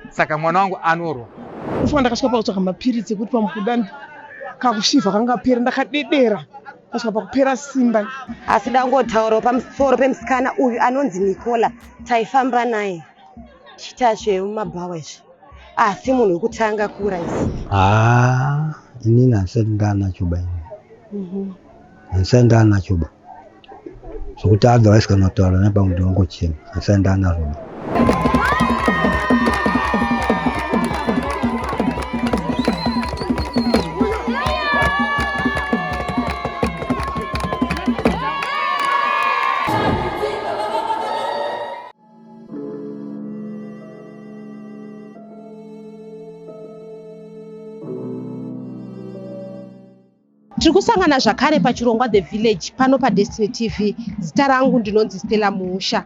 Saka mwana wangu anorwa. Ufunga ndakasvika pakutsvaga mapiritsi ekuti pamukuda kakushivha kanga kapera ndakadedera kasvika pakupera simba. Asi ndangotaurawo pamusoro pemusikana uyu anonzi Nicola taifamba naye tichiita zvemumabhawa izvi asi munhu wekutanga kuurayisa. Haa inini handisati ndaanacho ba ini handisati ndaanacho ba zvokuti otherwise kana kutaura naye pamwe ndinongochema handisati ndaanazvo ba. Tiri kusangana zvakare pachirongwa The Village pano paDestiny TV. Zita rangu ndinonzi Stella Muusha.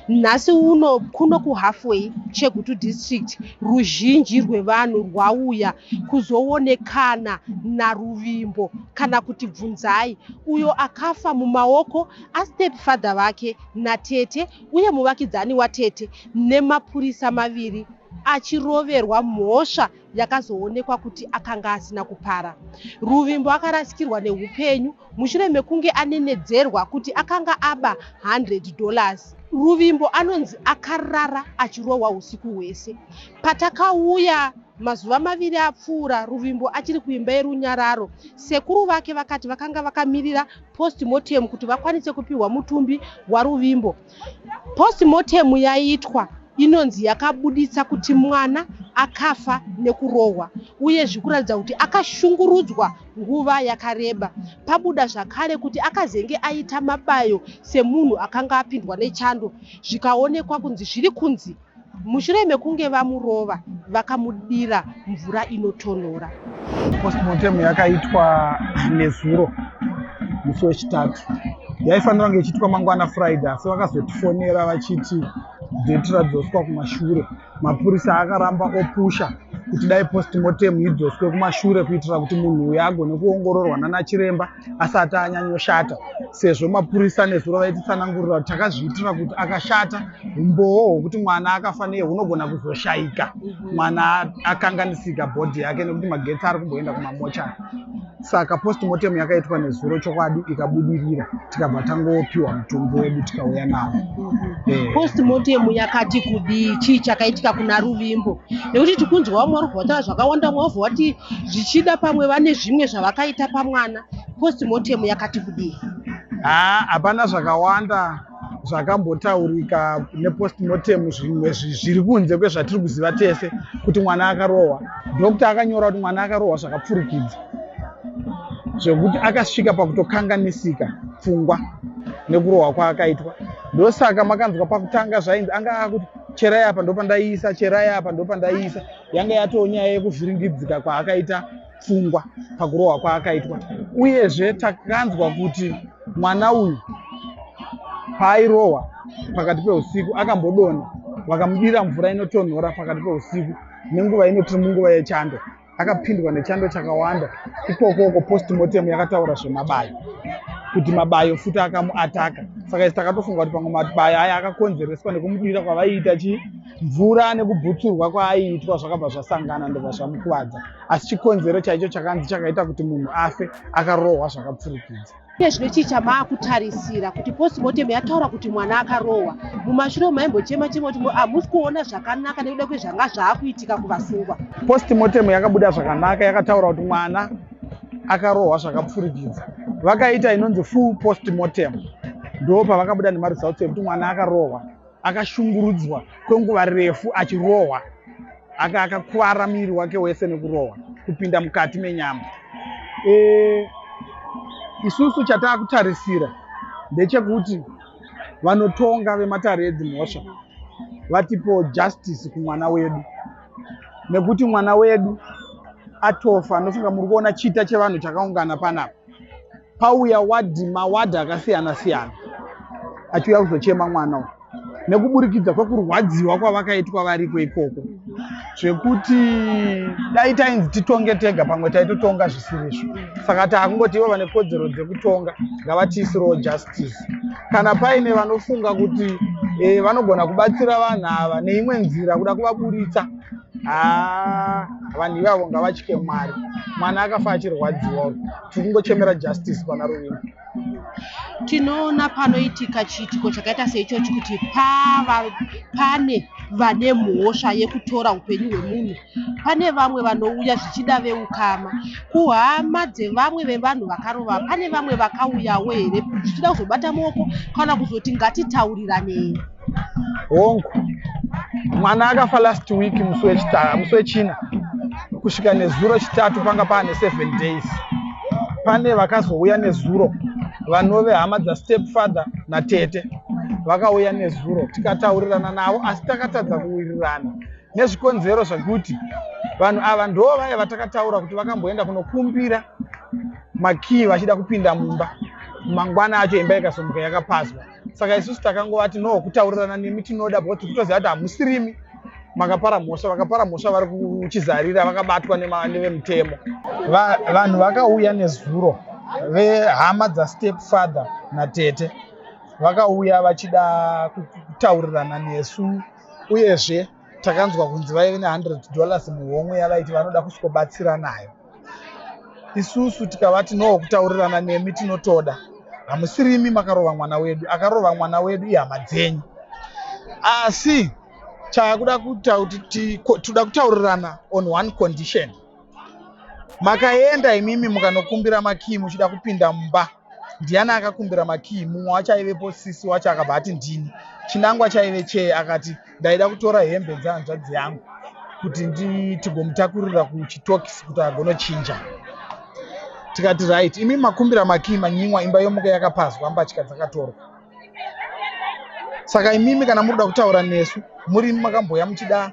Nhasi uno kuno kuHalfway, Chegutu District, ruzhinji rwevanhu rwauya kuzoonekana naRuvimbo kana kuti Bvunzai uyo akafa mumaoko astepfather vake natete uye muvakidzani watete nemapurisa maviri achiroverwa mhosva yakazoonekwa kuti akanga asina kupara. Ruvimbo akarasikirwa neupenyu mushure mekunge anenedzerwa kuti akanga aba 100 dollars. Ruvimbo anonzi akarara achirohwa usiku hwese. Patakauya mazuva maviri apfuura, Ruvimbo achiri kuimba yerunyararo, sekuru vake vakati vakanga vakamirira postmortem kuti vakwanise kupihwa mutumbi waRuvimbo. Postmortem yaitwa inonzi yakabuditsa kuti mwana akafa nekurohwa uye zvikuratidza kuti akashungurudzwa nguva yakareba. Pabuda zvakare kuti akazenge aita mabayo semunhu akanga apindwa nechando zvikaonekwa kunzi zviri kunzi Mushure mekunge vamurova, vakamudira mvura inotonhora. Postmortem yakaitwa nezuro musi weChitatu. Yaifanira kunge ichiitwa mangwana Friday asi vakazotifonera vachiti date radzoswa kumashure. Mapurisa akaramba opusha kuti dai postmortem idzoswe kumashure kuitira kuti munhu uyu agone kuongororwa nanachiremba asati anyanyoshata sezvo mapurisa nezuro vaititsanangurira kuti takazviitira kuti akashata umbowo hwekuti mwana akafa neye hunogona kuzoshaika mwana akanganisika bhodhi yake nekuti magetsi ari kumboenda kumamochari saka postmortem yakaitwa nezuro chokwadi ikabudirira tikabva tangopiwa mutumbi wedu tikauya nawo. Postmortem yakati kudii chii chakaitika kuna Ruvimbo nekuti tikunzwa vamwe vari kubva vataura zvakawanda vamwe vobva vati zvichida pamwe vane zvimwe zvavakaita pamwana postmortem yakati kudii? Haa hapana zvakawanda zvakambotaurika nepostmortem zvimwe zviri kunze kwezvatiri kuziva tese kuti mwana akarohwa. Doctor akanyora kuti mwana akarohwa zvakapfurikidza zvekuti akasvika pakutokanganisika pfungwa nekurohwa kwaakaitwa. Ndosaka makanzwa pakutanga zvainzi anga akuti cherai apa ndopandaiisa, cherai apa ndopandaiisa. Yanga yatoo nyaya yekuvhiringidzika kwaakaita pfungwa pakurohwa kwaakaitwa. Uyezve takanzwa kuti mwana uyu paairohwa pakati peusiku akambodonha vakamudira mvura inotonhora pakati peusiku nenguva ino tiri munguva yechando akapindwa nechando chakawanda ikokoko postmortem yakataura zvemabayo kuti mabayo futi akamuataka saka isi takatofunga kuti pamwe mabayo aya akakonzereswa nekumudira kwavaiita chii mvura nekubhutsurwa kwaaiitwa zvakabva zvasangana ndobva zvamukuvadza asi chikonzero chaicho chakanzi chakaita kuti munhu afe akarohwa zvakapfurikidza. Iye zvino chii chamaakutarisira kuti postmortem yataura kuti mwana akarohwa? Mumashure umu maimbochema chema kuti hamusi kuona zvakanaka nekuda kwezvanga zvaakuitika kuvasungwa. Postmortem yakabuda zvakanaka yakataura kuti mwana akarohwa zvakapfurikidza. Vakaita inonzi full postmortem ndo pavakabuda nemaresults ekuti mwana akarohwa akashungurudzwa kwenguva refu achirohwa aka akakuvara muviri wake wese nekurohwa kupinda mukati menyama. E, isusu chataakutarisira ndechekuti vanotonga vematare edzimhosva vatipewo justice kumwana wedu nekuti mwana wedu atofa. Ndofunga muri kuona chita chevanhu chakaungana panapa. Pauya wadhi mawadhi akasiyana siyana achiuya kuzochema mwana uyu nekuburikidza kwekurwadziwa kwavakaitwa variko ikoko zvekuti dai tainzi titonge tega pamwe taitotonga zvisirizvo saka taakungoti ivo vane kodzero dzekutonga ngavatiisirewo justice kana paine vanofunga kuti Vanogona kubatsira vanhu ava neimwe nzira kuda kuvaburitsa. Haa, vanhu ivavo ngavatye Mwari. Mwana akafa achirwadziwa uyu. Tiri kungochemera justice pana Ruvimbo. Tinoona panoitika chiitiko chakaita seichochi kuti pava pane vane mhosva yekutora upenyu hwemunhu. Pane vamwe vanouya zvichida veukama. Kuhama dzevamwe vevanhu vakarova pane vamwe vakauyawo here zvichida kuzobata maoko kana kuzoti ngatitauriranei? Hongu, mwana akafa last week musi wechina kusvika nezuro chitatu panga paane 7 days. Pane vakazouya nezuro vanove hama dzastep father natete, vakauya nezuro tikataurirana navo, asi takatadza kuwirirana nezvikonzero zvekuti vanhu ava ndo vaya vatakataura kuti vakamboenda kunokumbira makii vachida kupinda mumba, mangwana acho imba ikazomuka yakapazwa. Saka isusu takangovati no, kutaurirana nemi tinoda because tiri kutoziva kuti hamusirimi makapara mhosva, vakapara mhosva vari kuchizarira vakabatwa nevemutemo. Vanhu vakauya nezuro vehama dzastep father natete vakauya vachida kutaurirana nesu, uyezve takanzwa kunzi vaive ne$100 muhomwe yavaiti vanoda kusvikobatsira nayo. Isusu tikavati no, kutaurirana nemi tinotoda, hamusirimi makarova mwana wedu, akarova mwana wedu ihama dzenyu, asi taakuda toda kutaurirana on one condition. Makaenda imimi mukanokumbira makii muchida kupinda mumba, ndiani akakumbira makii? Mumwe wacho aivepo, sisi wacho, akabva ati ndini. Chinangwa chaive chei? Akati ndaida kutora hembe dzehanzvadzi yangu kuti tigomutakurira kuchitokisi kuti agonochinja. Tikati right, imi makumbira makii, manyimwa, imba yomuka yakapazwa, mbatya dzakatorwa. Saka imimi kana muri kuda kutaura nesu, muri makamboya muchida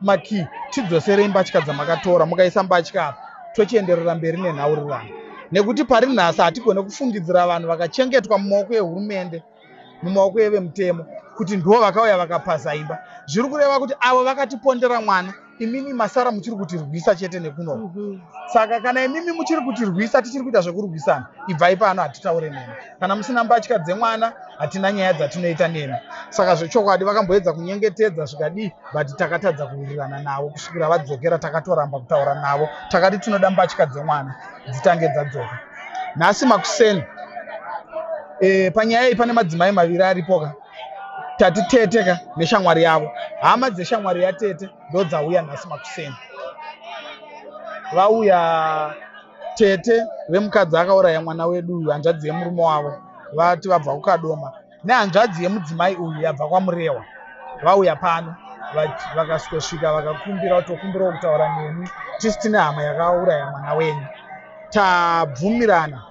makii, tidzoserei mbatya dzamakatora, mukaisa mbatya apa tochienderera mberi nenhaurirano, nekuti pari nhasi hatigone kufungidzira vanhu vakachengetwa mumaoko ehurumende, mumaoko evemutemo, kuti ndo vakauya vakapaza imba. Zviri kureva kuti avo vakatipondera mwana, imimi masara muchiri kutirwisa chete nekunoko. Saka kana imimi muchiri kutirwisa, tichiri kuita zvekurwisana, ibvai pano, hatitaure nemi. Kana musina mbatya dzemwana, hatina nyaya dzatinoita nemi. Saka zvechokwadi vakamboedza kunyengetedza zvikadii, but takatadza kuwirirana navo kusvikira vadzokera. Takatoramba kutaura navo, takati tinoda mbatya dzemwana dzitange dzadzoka. Nhasi makuseni, panyaya iyi pane madzimai maviri aripo ka, tati tete ka neshamwari yavo. Hama dzeshamwari yatete ndo dzauya nhasi makuseni. Vauya tete vemukadzi akauraya mwana wedu uyu, hanzvadzi yemurume wavo, vati vabva kuKadoma, nehanzvadzi yemudzimai uyu yabva kwaMurewa. Vauya pano, vakasvikosvika vakakumbira kuti tokumbirawo kutaura nemi, tisi tine hama yakauraya mwana wenyu. Tabvumirana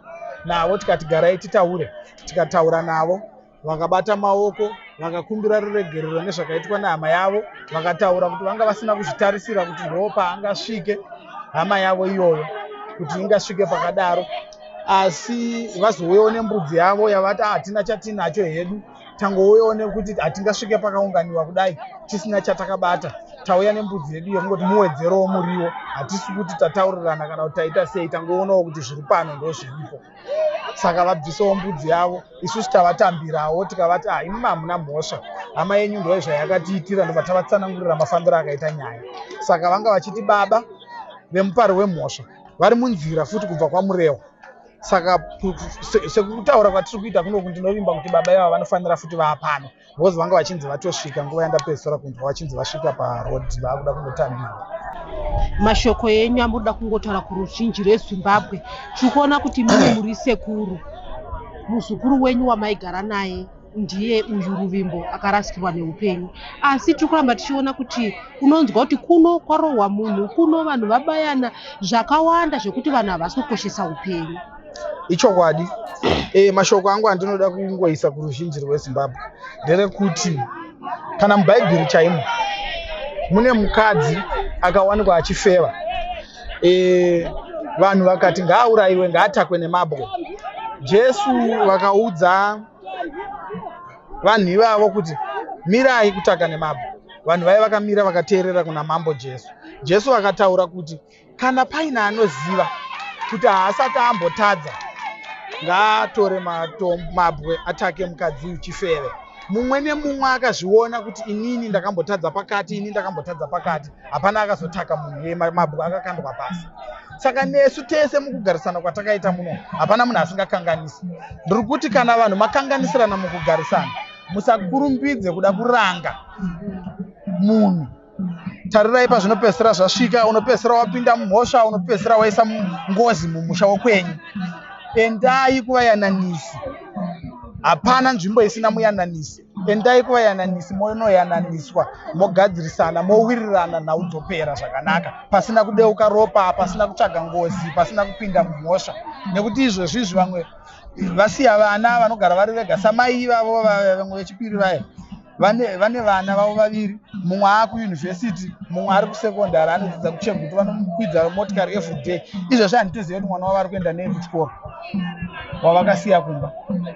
navo, tikati garai titaure. Tikataura navo, vakabata maoko, vakakumbira ruregerero nezvakaitwa nehama yavo. Vakataura kuti vanga vasina kuzvitarisira kuti ndo paangasvike hama yavo iyoyo, kuti ingasvike pakadaro, asi vazouyawo nembudzi yavo yavati hatina chatinacho hedu, tangouyawo nekuti hatingasvike pakaunganiwa kudai tisina chatakabata. Tauya nembudzi yedu yekungoti muwedzerewo muriwo, hatisi kuti tataurirana kana kuti taita sei, tangoonawo kuti zviri pano ndo zviripo. Saka vabvisawo mbudzi yavo, isusu tavatambirawo, tikavati ah, imi hamuna mhosva, hama yenyu ndo zvayakatiitira. Ndobva tavatsanangurira mafambiro akaita nyaya. Saka vanga vachiti baba vemupari wemhosva vari munzira futi kubva kwaMurewa. Saka sekutaura kwatiri kuita kunoku, ndinovimba kuti baba ivava vanofanira futi vaapano, because vanga vachinzi vatosvika. Nguva yandapedzisira kunzwa, vachinzi vasvika parodhi, vaakuda kundotambirwa. Mashoko enyu amunoda kungotaura kuruzhinji rweZimbabwe? Tiri kuona kuti mimi muri sekuru, muzukuru wenyu wamaigara naye ndiye uyu Ruvimbo akarasikirwa neupenyu, asi tiri kuramba tichiona kuti unonzwa kuti kuno kwarohwa munhu, kuno vanhu vabayana, zvakawanda zvekuti vanhu havasi kukoshesa upenyu. Ichokwadi. Mashoko angu andinoda kungoisa kuruzhinji rweZimbabwe nderekuti kana mubhaibheri chaimo mune mukadzi akawanikwa achifeva, vanhu vakati ngaaurayiwe, ngaatakwe nemabwe. Jesu vakaudza vanhu ivavo kuti mirai kutaka nemabwe. Vanhu vaiva vakamira vakateerera kuna Mambo Jesu. Jesu vakataura kuti kana paine anoziva kuti haasati ambotadza, ngaatore mabwe atake mukadzi uyu chifeve. Mumwe nemumwe akazviona kuti inini ndakambotadza pakati, ini ndakambotadza pakati. Hapana akazotaka munhu iye, mabwe akakandwa pasi. Saka nesu tese mukugarisana kwatakaita muno, hapana munhu asingakanganisi. Ndiri kuti kana vanhu makanganisirana mukugarisana, musakurumbidze kuda kuranga munhu. Tarirai pazvinopedzisira zvasvika, unopedzisira wapinda mumhosva, unopedzisira waisa ngozi mumusha wokwenyu. Endai kuvayananisi. Hapana nzvimbo isina muyananisi. Endai kuvayananisi monoyananiswa, mogadzirisana, mowirirana, nhau dzopera zvakanaka, pasina kudeuka ropa, pasina kutsvaga ngozi, pasina kupinda mumhosva. Nekuti izvozvi izvi vamwe vasiya vana vanogara vari vega, samai ivavo vamwe vechipiri vaya vane vana vavo vaviri, mumwe aakuyunivhesiti, mumwe ari kusekondari anodzidza kuChegutu, vanomukwidza motikari everyday. Izvozvi handitozive kuti mwana wavo ari kuenda nei kuchikoro wavakasiya kumba,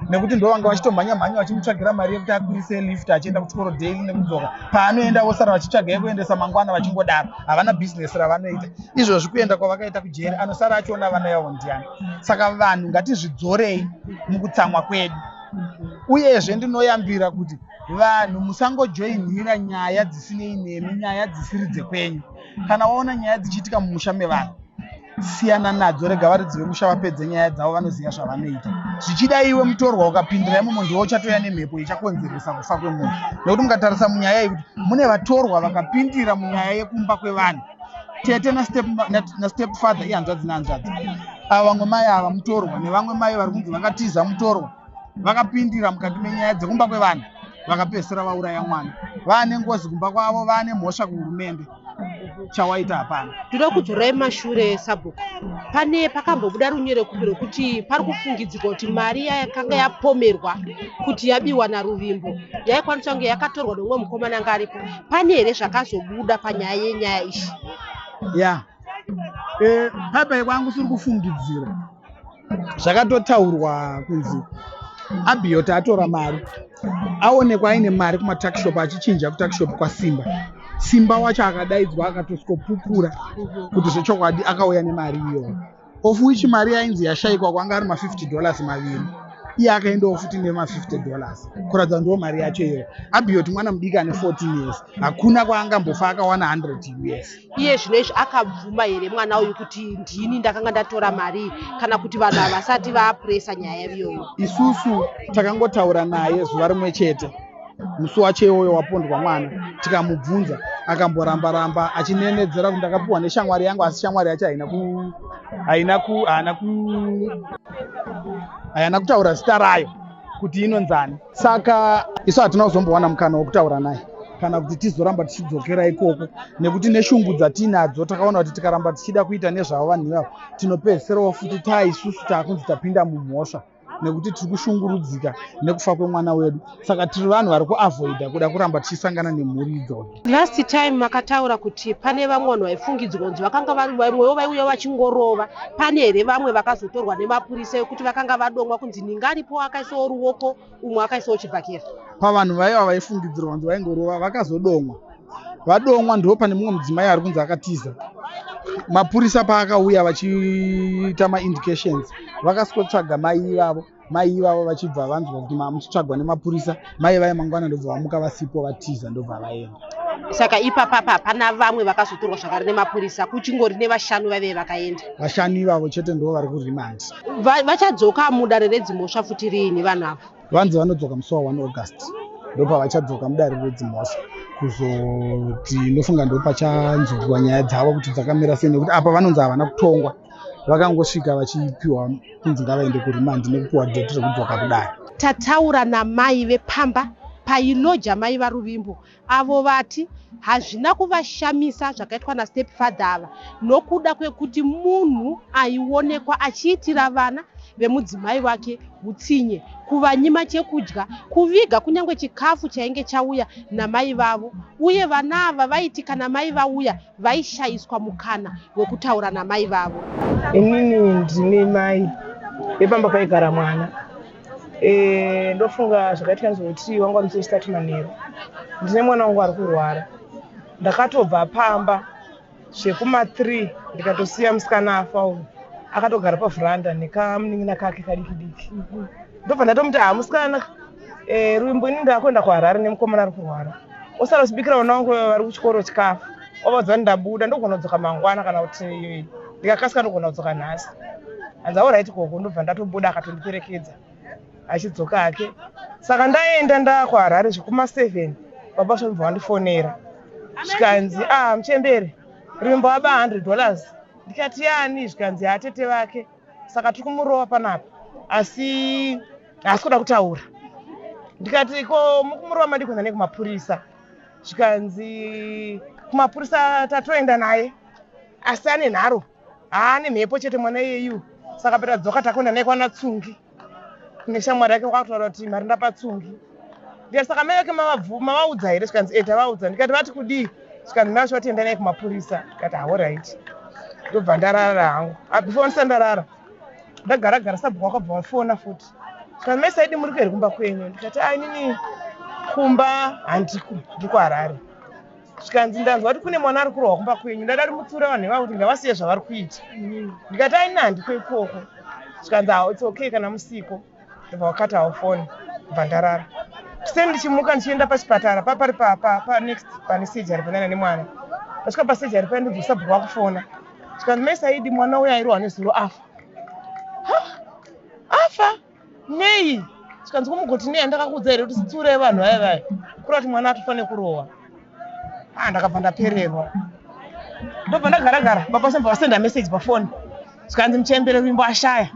nekuti ndo vanga vachitomhanya mhanya vachimutsvagira mari yekuti akwirise lift achienda kuchikoro daily nekudzoka. Paanoenda vosara vachitsvaga yekuendesa mangwana, vachingodaro. Havana bhizinesi ravanoita. Izvozvi kuenda kwavakaita kujeri, anosara achiona vana yavo ndiani? Saka vanhu ngatizvidzorei mukutsamwa kwedu. Uyezve ndinoyambira kuti vanhu musangojoinhira nyaya dzisinei nemi, nyaya dzisiri dzekwenyu. Kana waona nyaya dzichiitika mumusha mevanhu, siyana nadzo, rega varidzi vemusha vapedze nyaya dzavo, vanoziva zvavanoita. Zvichida iwe mutorwa ukapindira imomo, ndiwe uchatouya nemhepo ichakonzeresa kufa kwemunhu. Nekuti mukatarisa munyaya iyi kuti mune vatorwa vakapindira munyaya yekumba kwevanhu, tete nastep father, ihanzvadzi nehanzvadzi. Ava vamwe mai ava mutorwa, nevamwe mai vari kunzi vakatiza mutorwa, vakapindira mukati menyaya dzekumba kwevanhu, vakapedzisira vauraya mwana. Vaane ngozi kumba kwavo, vaane mhosva kuhurumende. Chawaita hapana. Ndinoda kudzorai mashure, sabhuku. Pane pakambobuda runyerekupe rwekuti pari kufungidzirwa kuti mari yakanga yapomerwa kuti yabiwa naRuvimbo yaikwanisa kunge yakatorwa nomumwe mukomana anga aripo. Pane here zvakazobuda panyaya yenyaya iyi? Ya, paipai kwangu siri kufungidzira, zvakatotaurwa kunzi Abiot atora mari, aonekwa aine mari kumatuckshop, achichinja kutuckshop kwaSimba. Simba wacho akadaidzwa, akatosvikopupura kuti zvechokwadi akauya nemari iyoyo, of which mari yainzi yashayikwa kwanga ari ma$50 maviri. Iye akaendawo futi nema$50, kuratidza ndiwo mari yacho iyoyo. Abiot mwana mudiki ane 14 years, hakuna kwaangambofa akawana 100 US. Iye zvino izvi akabvuma here mwana uyu kuti ndini ndakanga ndatora mari iyi, kana kuti vanhu havasati vapuresa nyaya iyoyo? Isusu takangotaura naye zuva rimwe chete, musi wacho iwoyo wapondwa mwana. Tikamubvunza, akamboramba ramba achinenedzera kuti ndakapiwa neshamwari yangu, asi shamwari yacho haina ku haina ku haana ku haina kutaura zita rayo kuti inonzani. Saka isu hatina kuzombowana mukana wekutaura naye kana kuti tizoramba tichidzokera ikoko, nekuti neshungu dzatinadzo takaona kuti tikaramba tichida kuita nezvavo vanhu ivavo, tinopedzisirawo futi taa isusu taakunzi tapinda mumhosva, nekuti tiri kushungurudzika nekufa kwemwana wedu. Saka tiri vanhu vari kuavoida kuda kuramba tichisangana nemhuri idzodzo. Last time makataura kuti pane vamwe vanhu vaifungidzirwa kunzi vakanga vari vamwewo vaiuya vachingorova. Pane here vamwe vakazotorwa nemapurisa ekuti vakanga vadomwa kunzi ninga aripo akaisawo ruoko, umwe akaisawo chibhakera? Pavanhu vaiva vaifungidzirwa kunzi vaingorova vakazodomwa, vadomwa, ndo pane mumwe mudzimai ari kunzi akatiza. Mapurisa paakauya vachiita maindications, vakasikotsvaga mai ivavo. Mai ivavo vachibva vanzwa kuti mamuchitsvagwa nemapurisa, mai vai mangwana ndobva vamuka vasipo, vatiza, ndobva vaenda. Saka ipapapa hapana vamwe vakazotorwa zvakare nemapurisa, kuchingori nevashanu vaive vakaenda? Vashanu ivavo chete ndo vari kuremand. Vachadzoka mudare redzimhosva futi riini vanhu ava? Vanzi vanodzoka musi wa1 August, ndopavachadzoka mudare redzimhosva kuzoti, ndofunga ndopachanzwirwa nyaya dzavo kuti dzakamira sei, nekuti apa vanonzi havana kutongwa, vakangosvika vachipiwa kunzi ngavaende kuremand nekupiwa date rekudzoka kudare. Tataura namai vepamba pailoja mai vaRuvimbo, avo vati hazvina kuvashamisa zvakaitwa nastep father ava, nokuda kwekuti munhu aionekwa achiitira vana vemudzimai wake utsinye, kuvanyima chekudya, kuviga kunyange chikafu chainge chauya namai vavo. Uye vana ava vaiti kana mai vauya, vaishayiswa mukana wekutaura namai vavo. Inini ndini mai vepamba paigara mwana. Ndofunga zvakaitika ndezvekuti wanga uri musi wechitatu manheru, ndine mwana wangu ari kurwara. Ndakatobva pamba zvekuma3, ndikatosiya musikana afa uyu akatogara pavhuranda nekamunin'ina kake kadiki diki. Ndobva ndatomuti, "Ha, musikana." E, Ruvimbo ini ndakuenda kuHarare nemukomana ari kurwara. Osara uchibikira vana vangu vari kuchikoro chikafu. Ovaudza kuti ndabuda ndogona kudzoka mangwana kana kuti ndikakasika ndogona kudzoka nhasi. Hanzi alright gogo ndobva ndatobuda akatondiperekedza achidzoka hake. Saka ndaenda ndakuHarare zvekuma 7 baba vacho ndobva vandifonera. Zvikanzi ah muchembere Ruvimbo aba 100 dollars. Ndikati yani zvikanzi atete vake. Saka tiri kumurova panapa asi haasi kuda kutaura. Ndikati ko mukumurova madii kuenda naye kumapurisa? Zvikanzi kumapurisa tatoenda naye asi ane nharo, haane mhepo chete mwana iyeyu. Saka patadzoka takuenda naye kwana Tsungi kune shamwari yake kwakutaura kuti mari ndapa Tsungi. Ndikati saka mai vake mavaudza here? Zvikanzi e tavaudza. Ndikati vati kudii? Zvikanzi mai vacho vati enda naye kumapurisa. Ndikati alright. Ndobva ndarara hangu. Before ndisati ndarara ndagara gara sabhuku wakabva wafona futi. Zvikanzi mai Saidi muri here kumba kwenyu? Ndikati a inini kumba handiko, ndiri kuHarare. Zvikanzi ndanzwa kuti kune mwana ari kurohwa kumba kwenyu, ndada kuti mutsiure vanhu ivavo kuti ngavasiye zvavari kuita. Ndikati a inini handiko ikoko. Zvikanzi ah, it's okay kana musiko. Ndobva wakata foni ndobva ndarara. Kuseni ndichimuka ndichienda pachipatara papari pa next pane surgery panana nemwana. Ndasvika pasurgery paya ndobva sabhuku wakufona. Zvikanzi mai Saidi mwana uya airohwa nezuro afa. Afa? Nei? Zvikanzi kumugoti nei andakakuudza here kuti tsiurai vanhu vaya vaya. Kureva kuti mwana atofa nekurohwa. Ah, ndakabva ndapererwa. Ndobva ndagara gara baba vasabva vasenda message pafoni. Zvikanzi muchembere Ruvimbo ashaya.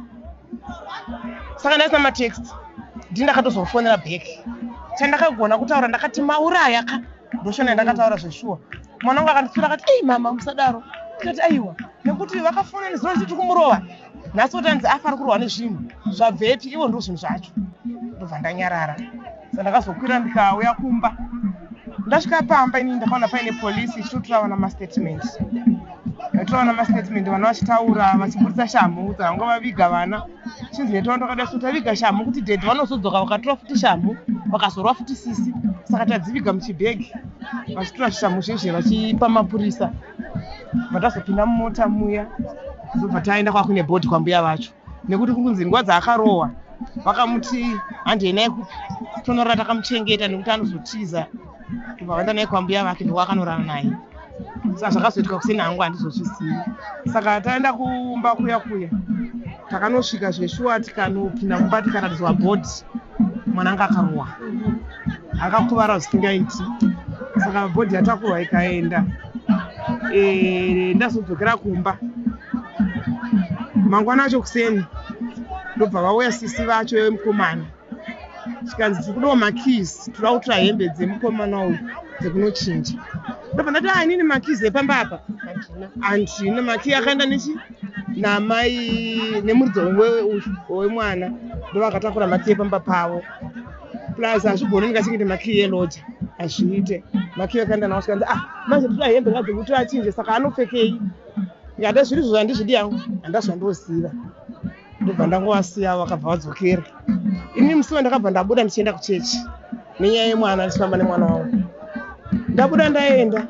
Saka ndaisina matext. Ndini ndakatozofonera back. Chandakagona kutaura ndakati mauraya ka. Ndoshona ndakataura zveshuwa. Mwana wangu akanditsura akati ei mama musadaro. Ndikati aiwa nekuti vakafona nezuro vachiti kumurova. Nhasi votanzi afa ari kurohwa nezvinhu zvabvepi ivo ndo zvinhu zvacho. Ndobva ndanyarara. Saka ndakazokwira ndikauya kumba. Ndasvika pamba inini ndakaona paine polisi ichitotora vana mastatement. Vaitora vana mastatement vana vachitaura vachiburitsa shamhu dzavanga vaviga vana. Chinzi netaura ndakada so taviga shamhu kuti dhedhi vanozodzoka vakatora futi shamhu vakazorwa futi sisi. Saka tadziviga muchibhegi vachitora shamhu zvezve vachipa mapurisa. Vandazopinda mumota muya ndobva taenda kwakune bhodhi kwambuya vacho. Nekuti kunzi nguva dzaakarohwa vakamuti handei naye kupi tonorara takamuchengeta nekuti anozotiza. Ndobva vaenda naye kwambuya vake ndokwakanorara naye. Saka zvakazoitika kuseni hangu handizozvizivi. Saka taenda kumba kuya kuya takanosvika zveshuwa tikanopinda mumba tikaratidzwa bhodhi mwana anga akarohwa akakuvara zvisingaiti. Saka bhodhi yatakurwa ikaenda. Ndazodzokera kumba mangwana acho kuseni ndobva vauya sisi vacho vemukomana. Zvikanzi tiri kudawo makeys, tinoda kutora hembe dzemukomana uyu dzekunochinja. Ndobva ndati ah inini makeys epamba apa handina. Makiyi akaenda nechi namai nemuridzi wemwana ndovakatakura makiyi epamba pavo. Plus hazvigoni ndingachengete makiyi eloja hazviite. Makiyi akaenda nawo zvikanzi ah manje toda hembe ngadzekuti achinje saka anopfekei? Ndikati zviri izvo handizvidi hangu handazvandoziva. Ndobva ndangovasiya vakabva vadzokera. Ini musi wandakabva ndabuda ndichienda kuchechi nenyaya yemwana ndichifamba nemwana wangu. Ndabuda ndaenda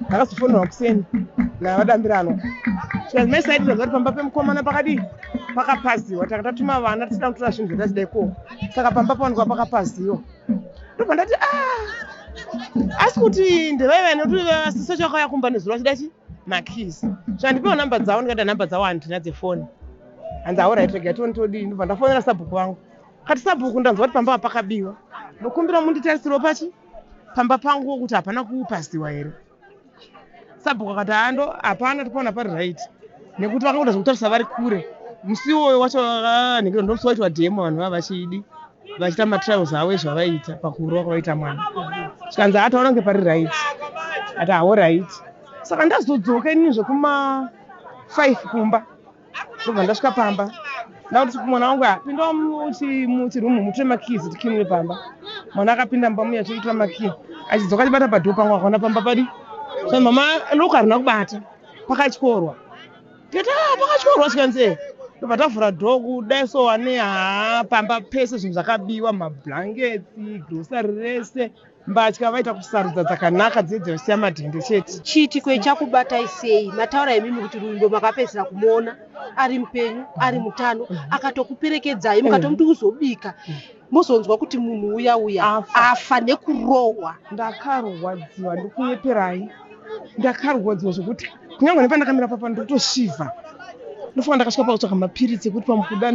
ndakazofonerwa kuseni navadambiranwa. Zvikanzi mai Saidi tanzwa kuti pamba pemukomana pakadii pakapaziwa taka tatuma vana tisina kutora zvinhu zvatachida ikoko. Saka pamba pawanikwa pakapaziwa. Ndobva ndati ah asi kuti ndevaiva nekuti sisi vacho vakauya kumba nezuro vachida chi makeys. Zvandipiwa namba dzavo ndikati namba dzavo handina dzefoni. Hanzi alright rega tione todii. Ndobva ndafonera sabhuku vangu. Kati sabhuku ndanzwa kuti pamba pakabiwa. Ndokumbira munditarisiro pachi pamba pangu kuti hapana kupaziwa here. Sabhuku akati hando hapana topaona pari right. Nekuti vakangoda zvekutarisa vari kure. Musi iwoyo wacho vakanhingira ndomusi waitwa demo vanhu vava vachidi vachiita matrials avo ezvavaiita pakurova kwavaita mwana. Zvikanzi ataona kunge pari right. Ati hawo right. Saka ndazodzoka inini zvekuma 5 kumba. Ndobva ndasvika pamba. Ndakuti mwana wangu pinda muchirumu mutore makeys tikinure pamba. Mwana akapinda mumba muya achitora makeys. Achidzoka achibata padhoo pangu akaona pamba padi. So mama lock harina kubata. Pakatyorwa. Ndikati ah pakatyorwa zvikanzi eh. Ndobva tavhura dhoo kudai so wane haa pamba pese zvinhu zvakabiwa mablankets, grocery rese. Mbatya vaita kusarudza dzakanaka dziye dzavasiya madhende chete. Chiitiko ichi chakubatai sei? Mataura imimi kuti Ruvimbo makapedzisira kumuona ari mupenyu, ari mutano, akatokuperekedzai mukatomuti uzobika. Mozonzwa kuti munhu uya uya Afa. afa nekurohwa. Ndakarwadziwa, ndikunyeperai, ndakarwadziwa zvekuti kunyange nepandakamira papa ndotoshiva. Ndofunga ndakasvika pakutsvaga mapiritsi ekuti pamukuda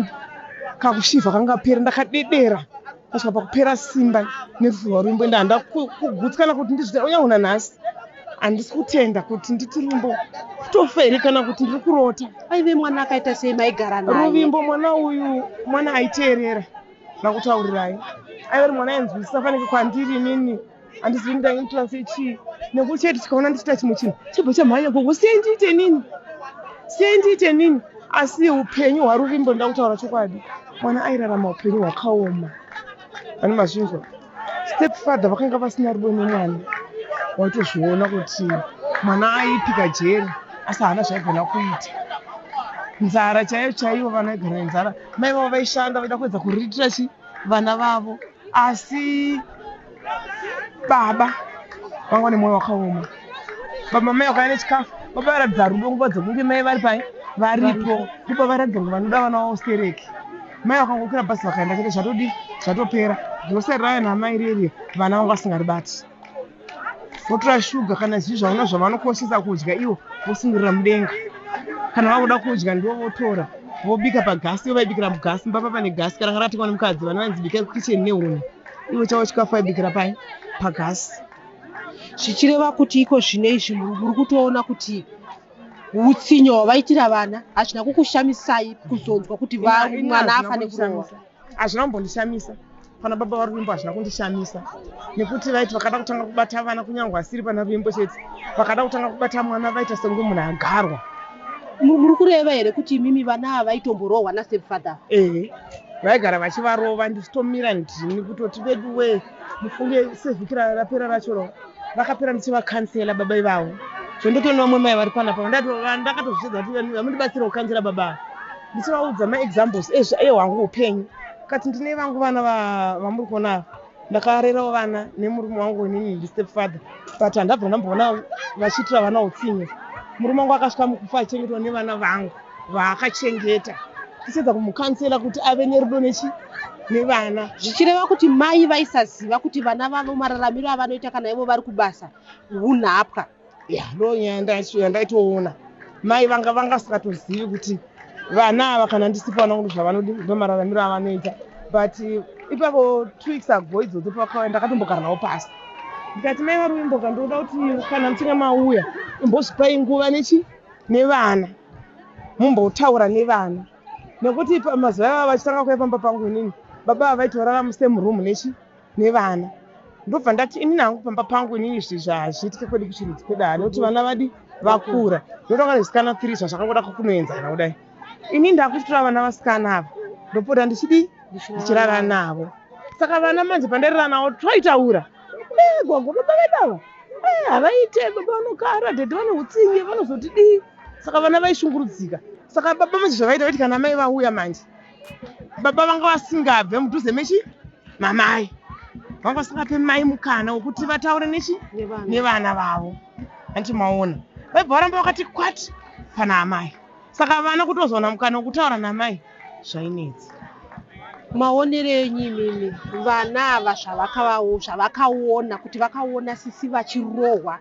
kakushivha kangapera, ndakadedera ndasvika pakupera simba nerufu rwaRuvimbo. Ende handa kugutsikana kuti ndizvita kunyange nanhasi handisi kutenda kuti nditi Ruvimbo kutofa here kana kuti ndiri kurota. Aive mwana akaita sei maigara naye? Ruvimbo mwana uyu mwana aiteerera, ndakutaurirai, aive ari mwana ainzwisisa fanike kwandiri inini handizivi ndainotora sechii, nekuti chete tikaona ndichiita chimwe chinhu chibva chamhanya, gogo siyai ndiite inini, siyai ndiite inini. Asi upenyu hwaRuvimbo, ndoda kutaura chokwadi, mwana airarama upenyu hwakaoma. Ani mazvinzwa, step father vakanga vasina rudo nemwana, waitozviona kuti mwana aipika jeri asi haana zvaigona kuita. Nzara chaiyo chaiyo, vana vaigara nenzara. Mai vavo vaishanda vaida kuedza kuriritira chi vana vavo, asi baba vanga vane mwoyo wakaoma. Baba mai vakauya nechikafu, baba vairatidza rudo nguva dzekunge mai vari pai varipo, ndipo vairatidza kuti vanoda vana vavo stereki. Mai vakangokwira bhazi vakaenda chete, zvatodii, zvatopera. Grocery raya namai reri vana vanga vasingaribati, votora shuga kana zvii zvaona zvavanokoshesa kudya ivo vosungirira mudenga. Kana vakuda kudya ndivo votora vobika pagasi, ivo vaibikira mugasi, mumba pane gasi kana rakatekwa nemukadzi, vana vainzi bikai kukicheni nehuni, ivo chavo chikafu vaibikira pai pagasi. Zvichireva kuti iko zvino izvi muri kutoona kuti utsinye hwavaitira vana hazvina kukushamisai kuzonzwa kuti Ini mwana hazvina afa nekurohwa? kundishamisa. Hazvina kumbondishamisa pana baba vaRuvimbo, hazvina kundishamisa nekuti vaiti vakada kutanga kubata vana, kunyange asiri pana Ruvimbo chete, vakada kutanga kubata mwana vaita sekunge munhu agarwa. Muri kureva here kuti imimi vana ava vaitomborohwa nastepfather? Ehe, vaigara vachivarova, ndichitomira ndini kutoti vedu wee, mufunge sevhiki rapera racho ro vakapera ndichivakansela baba ivavo. Zvondotoona vamwe mai vari panapa, ndakatozviedza kuti vamundibatsira kukansela baba ava, ndichivaudza maexamples ehwangu upenyu, kati ndine vangu vana vamuri kuona ava, ndakarerawo vana nemurume wangu, inini ndistep father, but handabva ndamboona vachiitira vana utsinye. Murume wangu akasvika mukufa achengetwa nevana vangu vaakachengeta, tichiedza kumukansela kuti ave nerudo nechi nevana. Zvichireva kuti mai vaisaziva kuti vana vavo mararamiro avanoita kana ivo vari kubasa hunhapwa? Ya, ndo nyaya yandaitoona, mai vanga vasingatozivi kuti vana ava kana ndisipo vana vangu zvavanodi ndo mararamiro avanoita. But ipapo 2 weeks ago idzodzo pakauya, ndakatombogara navo pasi ndikati, mai vaRuvimbo, ndoda kuti kana muchinge mauya imbozvipai nguva nechi nevana, mumbotaura nevana, nekuti pamazuva ivava vachitanga kuuya pamba pangu inini, baba ava vaitorara musame room nechi nevana. Ndobva ndati inini hangu pamba pangu inini izvi hazviitike kwedu kuchirudzi kwedu, hani nekuti vana vadi vakura, ndotanga nezisikana 3 zvazvakangoda kunoenzana kudai, ini ndakuchitora vana vasikana ava ndopota ndichidi ndichirara navo. Saka vana manje pandairara navo twaitaura, gogo, baba vedu ava havaite, baba vanokara, dhedhe vane utsinye, vanozotidii. Saka vana vaishungurudzika. Saka baba manje zvavaita, vaiti kana mai vauya manje, baba vanga vasingabve mudhuze mechi mamai, vanga vasingape mai mukana wekuti vataure nechi nevana vavo, handiti maona? Vaibva varamba vakati kwati pana amai, saka vana kutozowana mukana wekutaura namai zvainetsa. Maonero enyu imimi, vana ava zvavakaona kuti vakaona sisi vachirohwa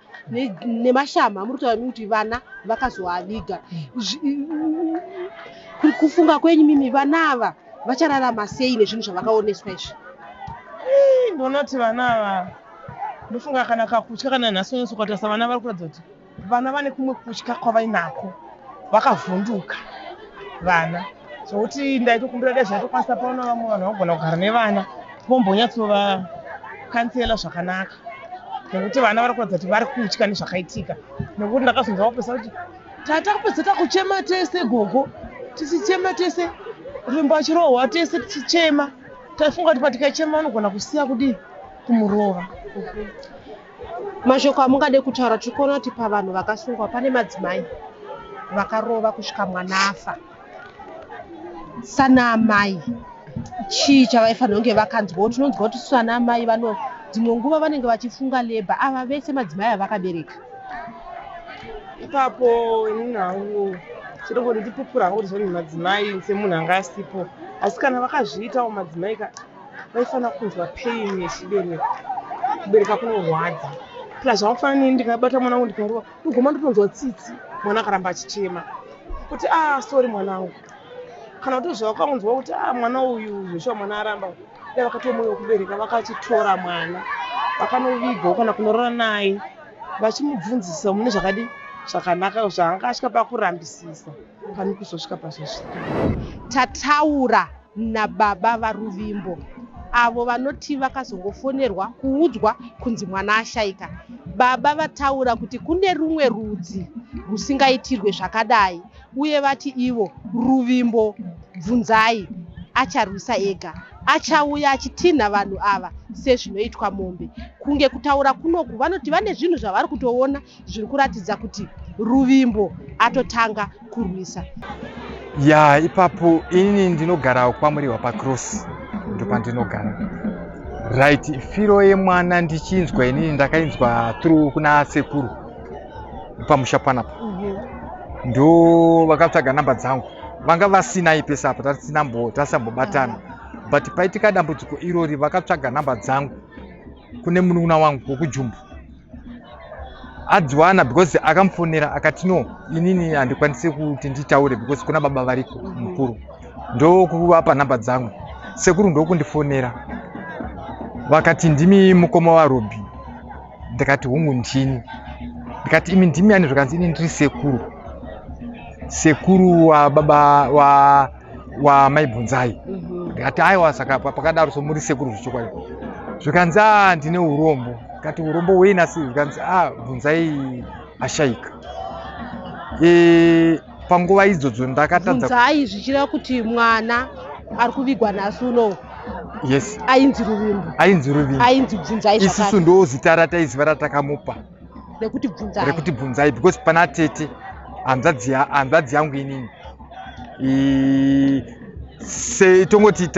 nemashama, muri kutaura imi kuti vana vakazoaviga, kufunga kwenyu mimi vana ava vachararama sei nezvinhu zvavakaoneswa izvi? Ii, ndoona kuti vana ava, ndofunga kana kakutya kana nhasi unyatso kutarisa vana vari kuratidza kuti vana vane kumwe kutya kwavainako, vakavhunduka vana zvokuti ndaitokumbira dai zvaitokwanisa paona vamwe vanhu vagona kugara nevana vombonyatsovakansela zvakanaka, nekuti vana vari kuratidza kuti vari kutya nezvakaitika. Nekuti ndakazonzwa vapesa kuti tata kupedza takuchema tese, gogo, tichichema tese, Ruvimbo achirohwa tese tichichema, taifunga kuti patikachema vanogona kusiya kudii kumurova. Mashoko amungade kutaura, tiri kuona kuti pavanhu vakasungwa pane madzimai vakarova kusvika mwana afa. Sana amai chii chavaifanira kunge vakanzwawo? Tinonzwa kuti isu ana amai vano dzimwe nguva vanenge vachifunga labour, ava vese madzimai avakabereka. Ipapo inini hangu chirongoti ndipupura hangu kuti zvoni madzimai semunhu anga asipo, asi kana vakazviitawo madzimai ka. Vaifanira kunzwa pain yechibereko. Kubereka kunorwadza. Plus zvakafanana neni ndikabata mwana wangu ndikarova ndoguma ndotonzwa tsitsi mwana akaramba achichema kuti ah sorry mwanangu. Kana kuti zvavakanzwa kuti ah mwana uyu zveshuwa mwana aramba dai vakatora moyo wekubereka vakachitora mwana vakanovigawo kana kunorara naye vachimubvunzisa mune zvakadi zvakanaka zvaanga asvika pakurambisisa pane kuzosvika pazvasvika. Tataura nababa vaRuvimbo avo vanoti vakazongofonerwa kuudzwa kunzi mwana ashaika. Baba vataura kuti kune rumwe rudzi rwusingaitirwe zvakadai uye vati ivo Ruvimbo Bvunzai acharwisa ega. Achauya achitinha vanhu ava sezvinoitwa mombe. Kunge kutaura kunoku vanoti vane zvinhu zvavari kutoona zviri kuratidza kuti Ruvimbo atotanga kurwisa. Ya ipapo inini ndinogara kwaMurehwa pacross ndopandinogara. Right firo yemwana ndichinzwa inini ndakainzwa through kuna sekuru pamusha panapa. Ndo vakatsvaga namba dzangu vanga vasina ipesa apa tasambobatana but paitika dambudziko irori vakatsvaga namba dzangu kune munun'una wangu wekujumbu adziwana because akamufonera akati no inini handikwanisi kuti nditaure because kuna baba variko mukuru ndokuvapa nhamba dzangu sekuru ndokundifonera vakati ndimi mukoma waRobby ndikati hungu ndini ndikati imi ndimi ani zvikanzi ini ndiri sekuru sekuru wababa wa wamai Bvunzai ndikati aiwa saka pakadaro so muri sekuru zvechokwadi zvikanzi a ndine urombo ndikati urombo hwei nasi zvikanzi a Bvunzai ashaika e, panguva idzodzo ndakatadza Bvunzai zvichireva kuti mwana ari kuvigwa nhasi unowu yes ainzi Ruvimbo ainzi Ruvimbo ainzi Bvunzai isusu zvakare ndo zita rataiziva ratakamupa rekuti Bvunzai rekuti Bvunzai because pana tete hanzvadzi hanzvadzi yangu inini se tongoti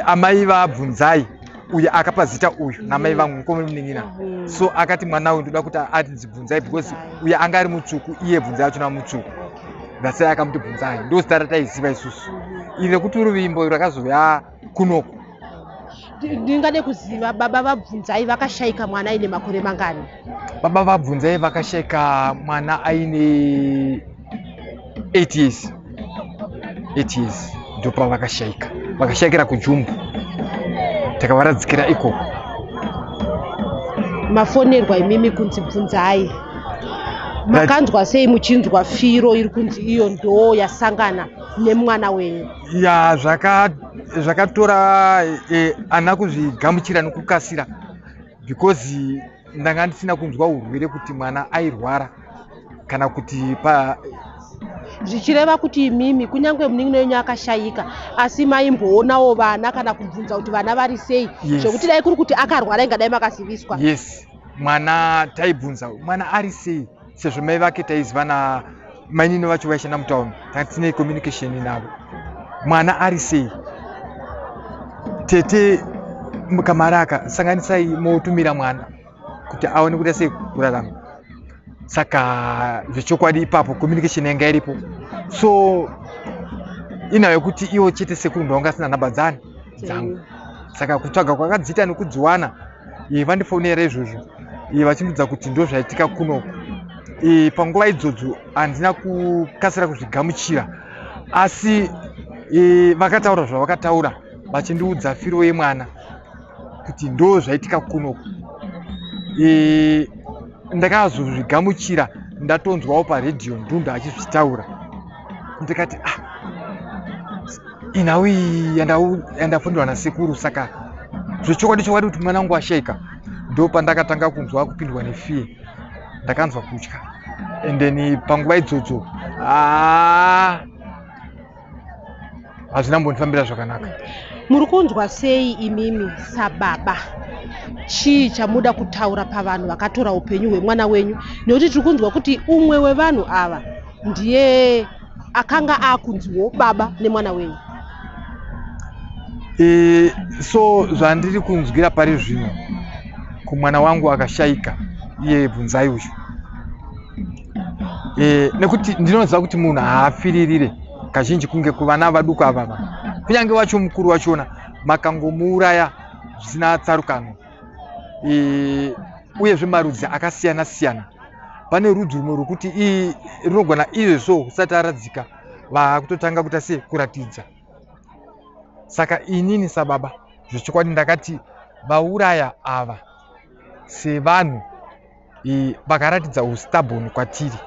amai vabvunzai uyu akapa zita uyu namai vangu mukoma munin'ina so akati mwana uyu ndoda kuti atinzi Bvunzai because uyu anga ari mutsvuku iye Bvunzai achona mutsvuku that's why akamuti Bvunzai ndo zita rataiziva isusu iri rekuti Ruvimbo rakazouya kunoku. Ndingade kuziva baba vaBvunzai vakashaika mwana aine makore mangani? Baba vaBvunzai vakashaika mwana aine 8 years 8 years ndopavakashaika vakashaikira kujumbu takavaradzikira ikoko. Mafonerwa imimi kunzi Bvunzai makanzwa sei muchinzwa firo iri kunzi iyo ndo yasangana nemwana wenyu? Ya zvakatora ana kuzvigamuchira nokukasira because ndanga ndisina kunzwa urwere kuti mwana airwara kana kuti pa Zvichireva kuti imimi kunyange munin'ina wenyu akashayika asi maimboonawo vana kana kubvunza kuti vana vari sei? Yes. Zvekuti dai kuri kuti akarwara ingadai makaziviswa. Yes, mwana taibvunza mwana ari sei sezvo mai vake taiziva na mainini vacho vaishanda mutauni tanga tine communication navo mwana ari sei tete kamaraka sanganisai motumira mwana kuti aone kuita sei kurarama saka zvechokwadi ipapo communication yanga iripo so inhau yekuti iwo chete sekuru ndovanga asina nhamba dzani dzangu saka kutsvaga kwakadziita nekudziwana vandifonera izvozvo vachindudza kuti ndo zvaitika kunoku panguva idzodzo handina kukasira kuzvigamuchira asi vakataura zvavakataura vachindiudza firo yemwana kuti ndo zvaitika kunoku ndakazozvigamuchira ndatonzwawo paredhiyo Ndunda achizvitaura ndikati ah inhau iyi yandafundirwa nasekuru saka zvechokwadi chokwadi kuti mwana wangu ashaika ndo pandakatanga kunzwa kupindwa nefear ndakanzwa kutya and then panguva idzodzo hazvina mbondifambira zvakanaka. Muri kunzwa sei imimi sababa? Chii chamuda kutaura pavanhu vakatora upenyu hwemwana wenyu? Nekuti tiri kunzwa kuti umwe wevanhu ava ndiye akanga akunziwo baba nemwana wenyu. So zvandiri kunzwira pari zvino kumwana wangu akashaika iye Bvunzai uyu nekuti ndinoziva kuti munhu haafiririre kazhinji kunge kuvana vaduku avava kunyange wacho mukuru wachona. Makangomuuraya zvisina tsarukano. E, uyezve marudzi akasiyana siyana. Pane rudzi rumwe rwekuti rinogona izvezvo kusati aradzika vakutotanga kuita sei kuratidza. Saka inini sababa zvechokwadi ndakati vauraya ava sevanhu vakaratidza ustubborn kwatiri,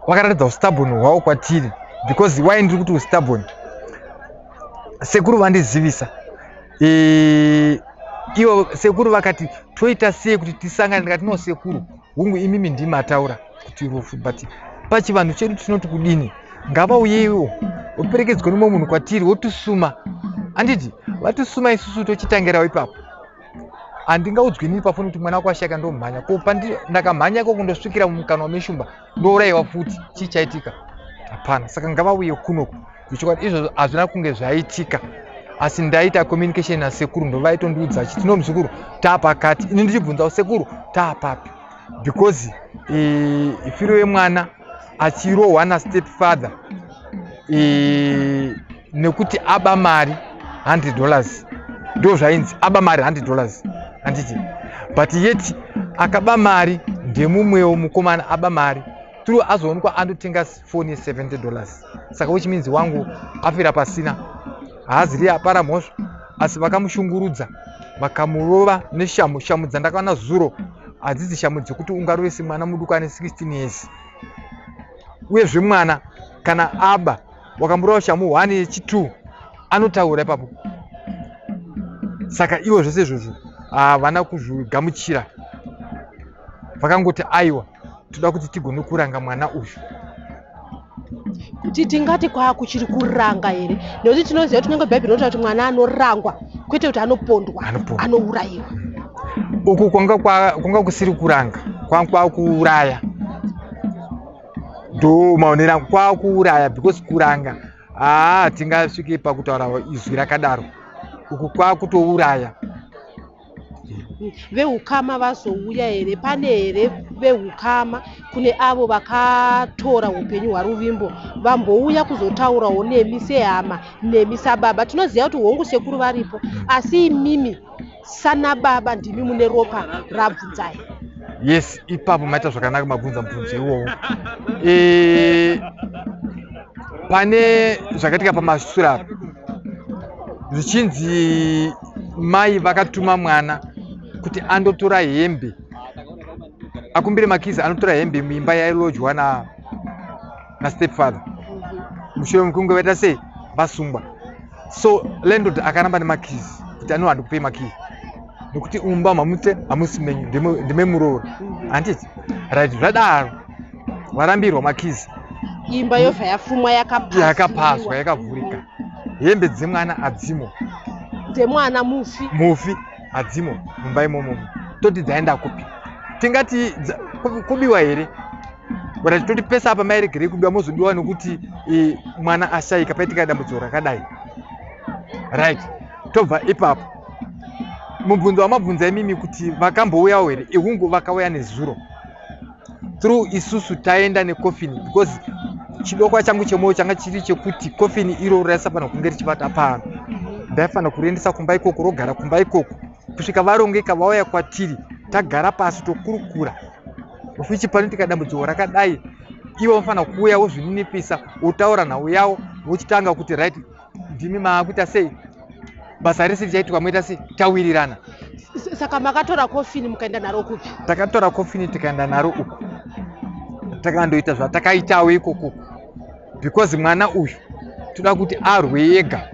vakaratidza ustubborn hwavo kwatiri. Because why ndiri kuti ustubborn? Sekuru vandizivisa, ivo sekuru vakati toita sei kuti tisangane. Ndikati no sekuru, hungu imimi ndimataura kuti rufu, but pachivanhu chedu tinoti kudini? Ngavauyeiwo voperekedzwa nemumwe munhu kwatiri, votisuma, handiti? Vatisuma isusu tochitangirawo ipapo. Handingaudzwi inini pafoni kuti mwana wako ashaka, ndomhanya ko ndakamhanya iko kundosvikira mumukanwa meshumba, ndourayiwa futi, chii chaitika? Hapana. Saka ngavauye kunoku. Zvechokwadi izvozvo hazvina kunge zvaitika, asi ndaita communication nasekuru, ndovaitondiudza achiti no muzukuru, taapakati. Ini ndichibvunzawo sekuru, taapapi? Because firo yemwana achirohwa nastep father nekuti aba mari $100, ndo zvainzi aba mari $100, handiti? But yet akaba mari ndemumwewo mukomana aba mari through azoonekwa andotenga foni ye$70. Saka which means wangu afira pasina, haaziri apara mhosva, asi vakamushungurudza, vakamurova neshamu. Shamu dzandakaona zuro hadzidzi shamu dzekuti ungarovese mwana muduku ane 16 years. Uyezve mwana kana aba, wakamurova shamu 1, yechi2 anotaura ipapo. Saka ivo zvese izvozvo havana kuzvigamuchira, vakangoti aiwa, toda kuti tigone kuranga mwana uyu. Kuti tingati kwakuchiri kuranga here? Nekuti tinoziva kuti kunyange Bhaibheri rinotaura kuti mwana anorangwa, kwete kuti anopondwa. Anopondwa. Anourayiwa. Uku kwanga kusiri kuranga, kwanga kwakuuraya. Ndo maonero angu, kwakuuraya, because kuranga haa tingasvike pakutaura izwi rakadaro. Uku kwakutouraya. Veukama vazouya here? Pane here veukama kune avo vakatora upenyu hwaRuvimbo vambouya kuzotaurawo nemi sehama, nemi sababa? Tinoziva kuti hongu sekuru varipo, asi imimi sana baba ndimi mune ropa raBvunzai. Yes, ipapo maita zvakanaka mabvunza mubvunzo iwowo. Pane zvakaitika pamashure apa, zvichinzi mai vakatuma mwana kuti andotora hembe, akumbire makizi anotora hembe muimba yailodgwa nastepfather mushure mekunge vaita sei, vasungwa. So landlord akaramba nemakizi kuti ano handikupei makizi nekuti umba mamute hamusi menyu, ndime muroora, handiti? Right, zvadaro varambirwa makizi. Imba yobva yafumwa. Yakapaswa. Yakapasiwa. Yakavhurika, hembe dzemwana hadzimo. Dzemwana mufi. Mufi hadzimo mumba imomo. Toti dzaenda kupi? Tingati kubiwa here? Right, toti pesa apa mairegerei kubiwa, mozobiwa nekuti mwana ashayika, paitika dambudziko rakadai. Right, tobva ipapo. Mubvunzo wamabvunza imimi kuti vakambouyawo here, ihungu, vakauya nezuro through isusu taenda nekofini, because chidokwa changu chemwoyo changa chiri chekuti kofini iroro raisafanira kunge richivata pano. Ndaifanira kuriendesa kumba ikoko, rogara kumba ikoko kusvika varongeka vauya kwatiri, tagara pasi tokurukura. Ufichi panoitika dambudziko rakadai, ivo vanofanira kuuya wozvininipisa, wotaura nhau yavo, vochitanga kuti right, ndimi maakuita sei, basa rese richaitwa, moita sei, tawirirana. Saka makatora kofini mukaenda naro kupi? Takatora kofini tikaenda naro uku, takandoita zvatakaitawo ikoko, because mwana uyu toda kuti arwe ega.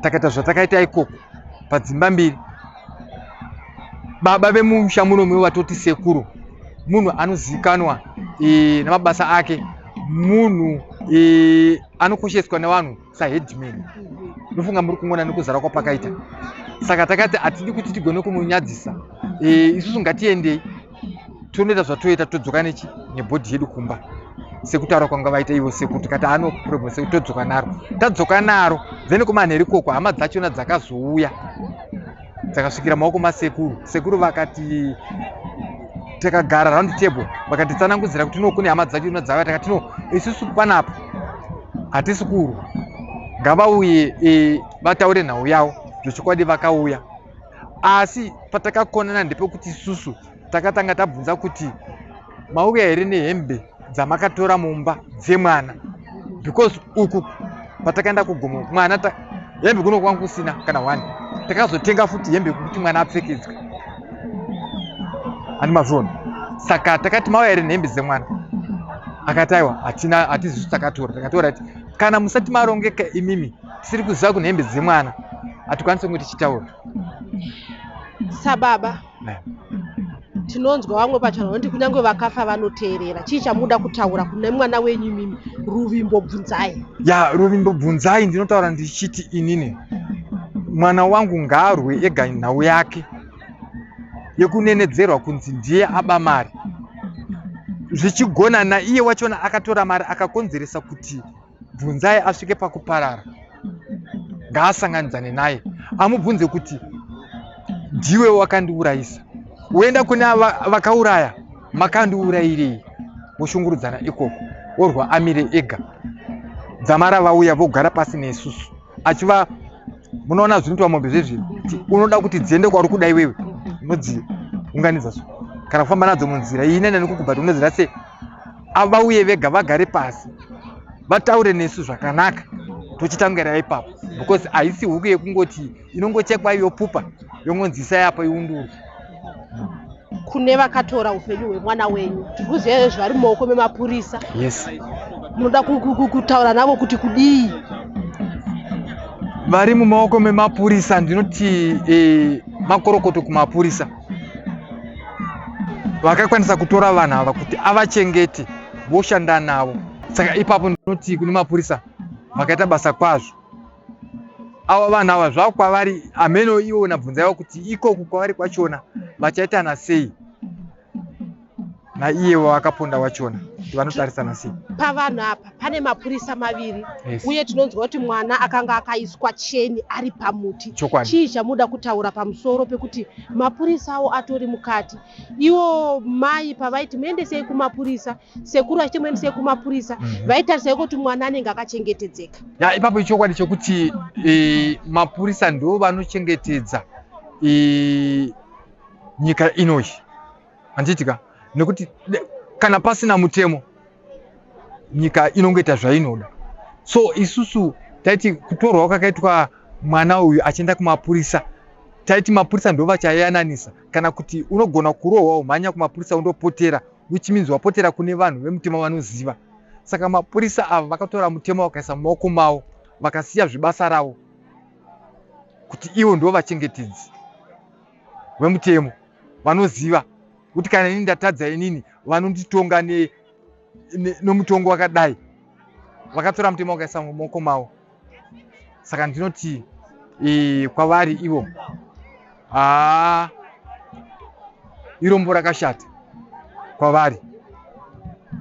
Takaita zvatakaita ikoko padzimba mbiri. Baba vemusha muno vatoti sekuru munhu anozivikanwa namabasa ake, munhu anokosheswa nevanhu saheadman. Nofunga muri kungona nekuzara kwapakaita. Saka takati hatidi kuti tigone kumunyadzisa. Isusu ngatiendei tonoita zvatoita, todzoka nechi nebody yedu kumba sekutaura kwanga vaita ivo sekuru. Tikati ano problem sekuti todzoka naro. Tadzoka naro, then kumanheru ikoko hama dzachona dzakazouya, dzakasvikira maoko masekuru. Sekuru vakati takagara round table, vakatitsanangudzira kuti no, kune hama dzachona dzauya. Takati no, isusu panapa hatisi kurwa. Ngavauye e, vataure nhau yavo zvechokwadi vakauya. Asi patakakonana ndepekuti isusu takatanga tabvunza kuti mauya here nehembe dzamakatora mumba dzemwana because uku patakaenda kugomo mwana ta, hembe kuno kwangu kusina kana one takazotenga futi hembe yekuti mwana apfekedzwe ani mazviona saka takati mauya here nehembe dzemwana akati aiwa hatina hatizisu takatora takatora ti kana musati marongeka imimi tisiri kuziva kune hembe dzemwana hatikwanisi kunge tichitaura Sababa tinonzwa vamwe pacho vanoti kunyange vakafa vanoteerera. Chii chamuda kutaura kune mwana wenyu imimi Ruvimbo Bvunzai? Ya, Ruvimbo Bvunzai ndinotaura ndichiti inini mwana wangu ngaarwe ega nhau yake yekunenedzerwa kunzi ndiye aba mari zvichigona naiye wachona akatora mari akakonzeresa kuti Bvunzai asvike pakuparara ngaasanganidzane naye amubvunze kuti ndiwe wakandiurayisa woenda kune vakauraya makandiurayirei voshungurudzana ikoko worwa amire ega dzamara vauya vogara pasi nesusu achiva munoona zvinoitwa mombe zvezvi unoda kuti dziende kwauri kuda iwewe unodziunganidza so kana kufamba nadzo munzira iyi nene nekukubhati unodzira sei avauye vega vagare pasi vataure nesu zvakanaka tochitangira ipapo because haisi huku yekungoti inongochekwa yopupa yongonzi isai apa iunduru Kune vakatora upenyu hwemwana wenyu tiri kuziva zvari mumaoko memapurisa. Yes. Munoda kutaura navo kuti kudii? Vari mumaoko memapurisa ndinoti eh, makorokoto kumapurisa vakakwanisa kutora vanhu ava kuti avachengete voshanda navo. Saka ipapo ndinoti kune mapurisa vakaita basa kwazvo. Ava vanhu ava zvavo kwavari hameno ivo nabvunzaiwa kuti ikoku kwavari kwachona vachaitana sei naiye wavakaponda wachona kuti vanotarisana sei. Pavanhu apa pane mapurisa maviri. Yes. Uye tinonzwa kuti mwana akanga akaiswa cheni ari pamuti. Chokwadi. Chii chamuda kutaura pamusoro pekuti mapurisa awo atori mukati? Ivo mai pavaiti muendesei kumapurisa, sekuru vachiti muendesei kumapurisa, vaitarisai kuti mwana anenge akachengetedzeka. Ya, ipapo ichokwadi chekuti e, mapurisa ndo vanochengetedza e, nyika inoyi handiti ka nekuti kana pasina mutemo nyika inongoita zvainoda so isusu taiti kutorwa kwakaitwa mwana uyu achienda kumapurisa taiti mapurisa ndo vachayananisa kana kuti unogona kurohwa umhanya kumapurisa undopotera which means wapotera kune vanhu vemutemo vanoziva saka mapurisa ava vakatora mutemo vakaisa mumaoko mavo vakasiya zvebasa ravo kuti ivo ndo vachengetedzi vemutemo vanoziva kuti kana inini ndatadza inini vanonditonga nomutongo wakadai vakatora mutemo vakaisa mumaoko mavo saka ndinoti e, kwavari ivo haa irombo rakashata kwavari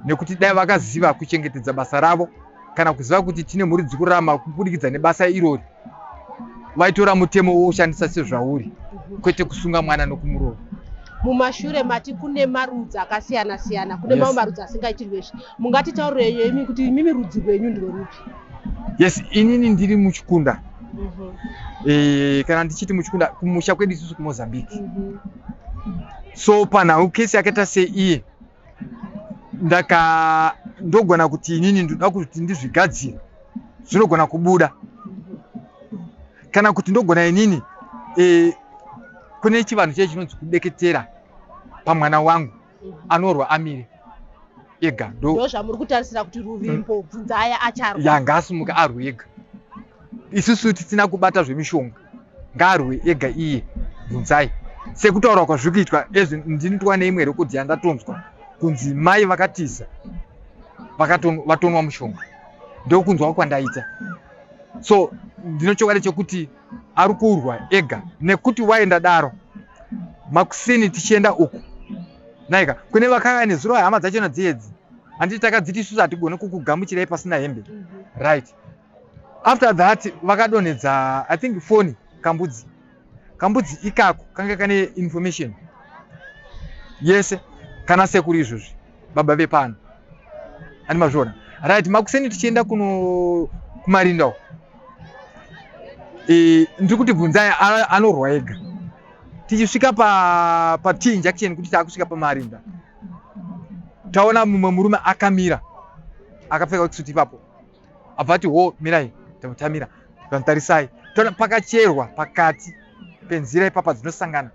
nekuti dai vakaziva kuchengetedza basa ravo kana kuziva kuti tine mhuri dzikurarama kubudikidza nebasa irori vaitora mutemo woushandisa sezvauri kwete kusunga mwana nokumurova. Mumashure mati kune marudzi akasiyana siyana, kune mamwe marudzi asingaitirwe izvi. Mungatitaurireyo imi kuti imimi rudzi rwenyu ndorwupi? Yes, inini ndiri muchikunda. E, kana ndichiti muchikunda kumusha kwedu isusu kuMozambique. So panhau kesi yakaita seiyi ndaka ndogona kuti inini ndoda kuti ndizvigadzire zvinogona kubuda kana kuti ndogona inini e, kune chivanhu chee chinonzi kudeketera pamwana wangu anorwa amire ega ndo zvamuri kutarisira kuti Ruvimbo Bvunzaya acharwa ya ngaasimuka arwe ega isusu tisina kubata zvemishonga ngaarwe ega iye Bvunzai sekutaura kwazviri kuitwa ezvi ndinotwa neimwe rekodhi yandatonzwa kunzi mai vakatiza vatonwa mushonga ndokunzwa kwandaita so ndino chokwadi chekuti ari kurwa ega nekuti waenda daro makuseni tichienda uku naika kune vakauya nezuro hama dzachona dziyedzi handiti takadziti isusu hatigone kukugamuchirai pasina hembe right after that vakadonhedza i think foni kambudzi kambudzi ikako kanga kane information yese kana sekuru izvozvi baba vepano ani mazviona right makuseni tichienda kuno kumarinda uko. E, ndiri kuti Bvunzai anorwa ega. Tichisvika pa pa T injection kuti taakusvika pamarinda, taona mumwe murume akamira akapfeka worksuit ipapo, abva ati, "Ho, mirai." Tamira, tarisai, taona pakacherwa pakati penzira ipapa dzinosangana.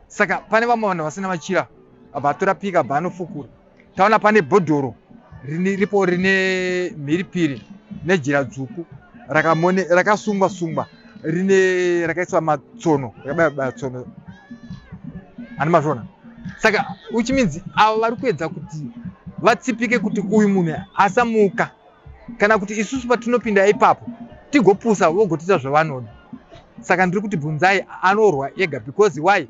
Saka pane vamwe vanhu vasina machira, abva atora pika, abva anofukura. Taona pane bhodhoro ripo rine mhiripiri nejira dzvuku rakasungwa sungwa, rine rakaiswa matsono, rakabaya baya tsono, ani mazvona. Saka which means ava vari kuedza kuti vatsipike kuti uyu munhu asamuka, kana kuti isusu patinopinda ipapo tigopusa, vogotiita zvavanoda. Saka ndiri kuti Bvunzai anorwa ega, because why?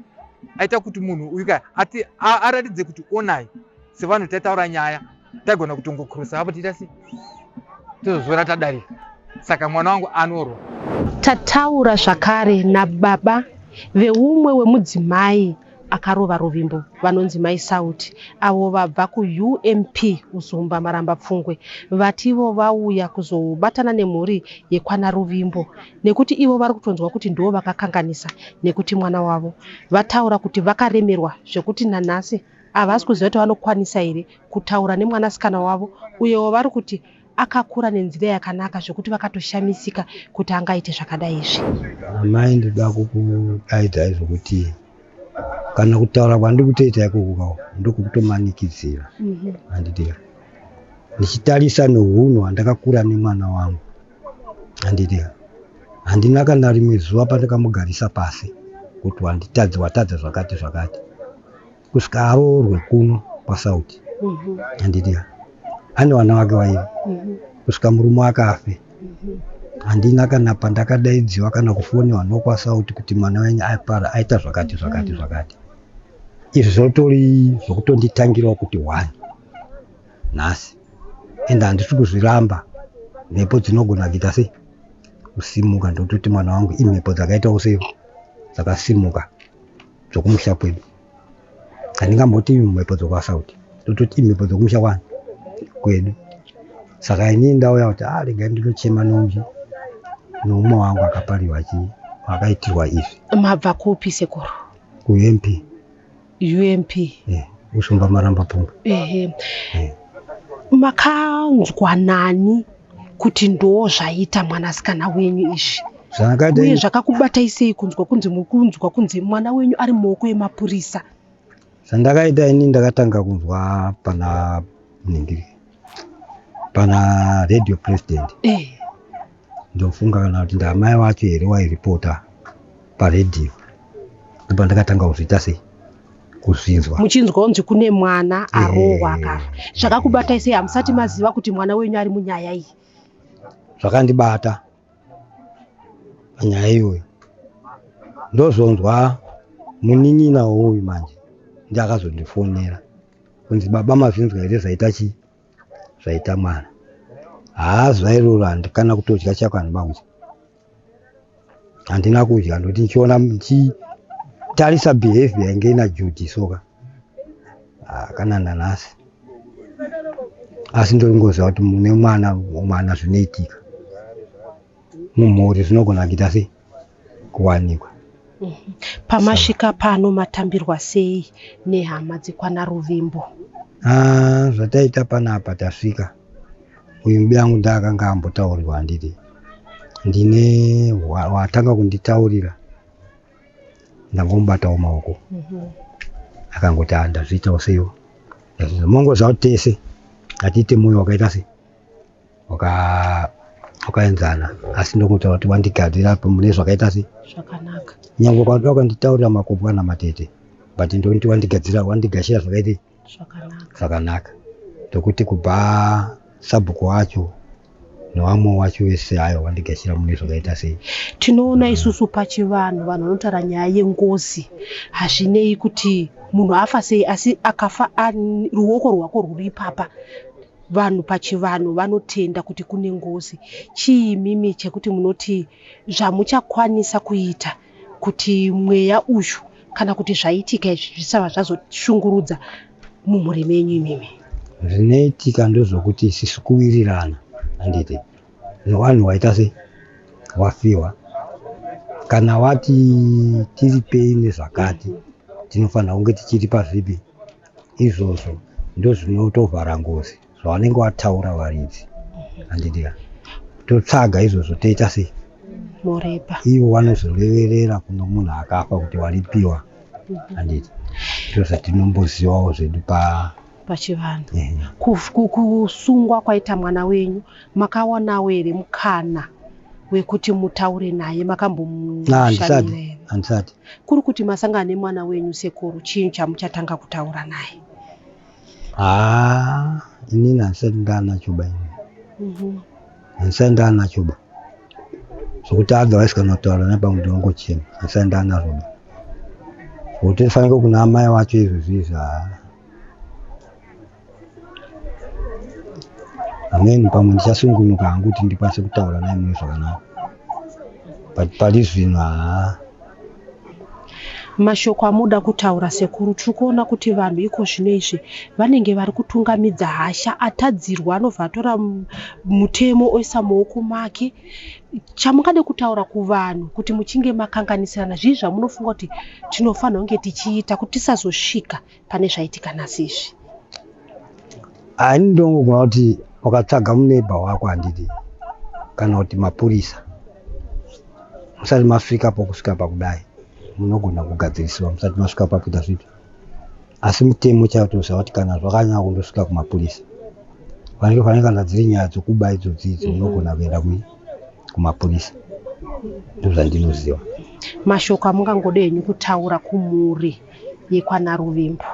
Aita kuti munhu uyu ka ati aratidze kuti onai, sevanhu taitaura nyaya, tagona kutongokrosa apo, tiita sei, tozozora tadarika. Saka mwana wangu anorwa. Tataura zvakare nababa veumwe wemudzimai akarova Ruvimbo, vanonzi Mai Sauti, avo vabva kuUMP Uzumba Maramba Pfungwe. Vativo vauya kuzobatana nemhuri yekwana Ruvimbo nekuti ivo vari kutonzwa kuti ndivo vakakanganisa, nekuti mwana wavo, vataura kuti vakaremerwa zvekuti nanhasi havasi kuziva kuti vanokwanisa here kutaura nemwanasikana wavo. Uyewo vari kuti akakura nenzira yakanaka zvekuti vakatoshamisika kuti angaite zvakadai izvi. Amai, ndoda kukudaidzai zvokuti kana kutaura kwandiri kutoita ikoko kawo ndokukutomanikidzira, handiti? Ndichitarisa neunhu hwandakakura nemwana wangu, handiti, handina kana rimwe zuva pandakamugarisa pasi kuti wanditadzi, watadza zvakati zvakati, kusvika aroorwe kuno kwaSauti, handiti? Ane vana vake vairi. Kusvika murume wake afe, handina kana pandakadaidziwa kana kufonewa nokwaSauti kuti mwana wenyu apara aita zvakati zvakati zvakati. Izvi zvotori zvokutonditangirawo kuti one nhasi, ende handisi kuzviramba. Mhepo dzinogona kuita sei, kusimuka. Ndototi mwana wangu imhepo dzakaitawo sei, dzakasimuka dzokumusha kwedu. Handingamboti mhepo dzokwaSauti, tototi imhepo dzokumusha kwani kwedu. Saka inini ndauya kuti a regai ndinochema nomuchi noumwe wangu akapariwa chii, akaitirwa izvi. Mabva kupi, sekuru? KuUMP. UMP? Eh, Usumba Maramba Pfungwe. Ehe. Makanzwa nani kuti ndo zvaita mwanasikana wenyu izvi? Zvakaita Uye zvakakubatai sei kunzwa kunzi, muri kunzwa kunzi mwana wenyu ari mumaoko emapurisa? Zvandakaita ini, ndakatanga kunzwa pana ningiri, pana Radio President. Ndofunga kana kuti ndamai wacho here wairipota paredhiyo, ndopandakatanga kuzviita sei, kuzvinzwa. Muchinzwa kunzi kune mwana arohwa akafa, zvakakubatai sei hamusati maziva kuti mwana wenyu ari munyaya iyi? Zvakandibata panyaya iyoyo, ndozonzwa munin'ina wouyu manje ndiakazondifonera kunzi, "Baba, mazvinzwa here zvaita chii, zvaita mwana?" Haa, zuva iroro handikana kutodya chako, handina kudya, handina kudya, ndokuti ndichiona, ndichitarisa behavior yange ina Judy soka. Ah, kana nanhasi asi ndoringoziva kuti mune mwana, mwana zvinoitika mumhuri zvinogona kuita sei, kuwanikwa. Pamasvika pano matambirwa sei nehama dzekwana Ruvimbo? Ah, zvataita panapa, tasvika, uyu mubi yangu ndaakanga ambotaurirwa, handiti? Ndine watanga kunditaurira, ndangomubatawo maoko, akangoti, "Ah, ndazviitawo seiwo." Mongoziva kuti tese hatiite mwoyo wakaita sei, wakaenzana, asi ndokungotaura kuti wandigadzira mune zvakaita sei, zvakanaka. Nyange ukada ukanditaurira makobwa namatete, but ndonoti wandigadzira, wandigashira zvakaite zvakanaka. Zvakanaka, ndokuti kubva sabhuku wacho nevamwe wacho vese, aiwa, wandigashira mune zvakaita sei. Tinoona isusu pachivanhu vanhu vanotaura nyaya yengozi. Hazvinei kuti munhu afa sei, asi akafa ruoko rwako rwuri ipapa, vanhu pachivanhu vanotenda kuti kune ngozi. Chii mimi chekuti munoti zvamuchakwanisa kuita kuti mweya uyu kana kuti zvaitika izvi zvisava zvazoshungurudza mumhuri menyu imimi? Zvinoitika ndezvokuti sisi kuwirirana, handiti? Nevanhu waita sei, wafiwa. Kana wati tiripei nezvakati, tinofanira kunge tichiripa zvipi izvozvo. Ndozvinotovhara ngozi zvavanenge vataura varidzi, handiti ka? Totsvaga izvozvo toita sei? Moripa. Ivo vanozoreverera kuno munhu akafa kuti waripiwa, handiti? Ndozvatinombozivawo zvedu pachivanhu. Ehe. Kusungwa kwaita mwana wenyu, makawanawo here mukana wekuti mutaure naye? Na, Makambomushamira handisati here? Handisati. Kuri kuti masangana nemwana wenyu, sekuru, chii chamuchatanga kutaura naye? Haa, inini handisati ndaanachoba ini. Handisati ndaanachoba zvokuti otherwise kana kutaura naye pamwe ndinongochema. Handisati ndaanazvoba zvokuti fanike kuna amai wacho izvozvi izvi. Haa, amweni pamwe ndichasungunuka hangu kuti ndikwanise kutaura naye mune zvakanaka, but pari zvino haa. Mashoko amuda kutaura, sekuru? Tiri kuona kuti vanhu iko zvino izvi vanenge vari kutungamidza hasha. Atadzirwa anobva atora mutemo oisa mumaoko make. Chamungade kutaura kuvanhu kuti muchinge makanganisirana, zvii zvamunofunga kuti tinofanira kunge tichiita kuti tisazosvika pane zvaitika nhasi izvi? Haini ndongogona kuti wakatsvaga muneighbour wako, handiti, kana kuti mapurisa, musati masvika pokusvika pakudai, munogona kugadzirisiwa musati masvika pakuita zvipi. Asi mutemo chaiwo kuti kana zvakanyanya kundosvika kumapurisa, vanenge fanike kana dziri nyaya dzokuba idzodzi idzi, unogona kuenda kumapurisa. Ndozvandinoziva. Mashoko amungangode henyu kutaura kumhuri yekwana Ruvimbo?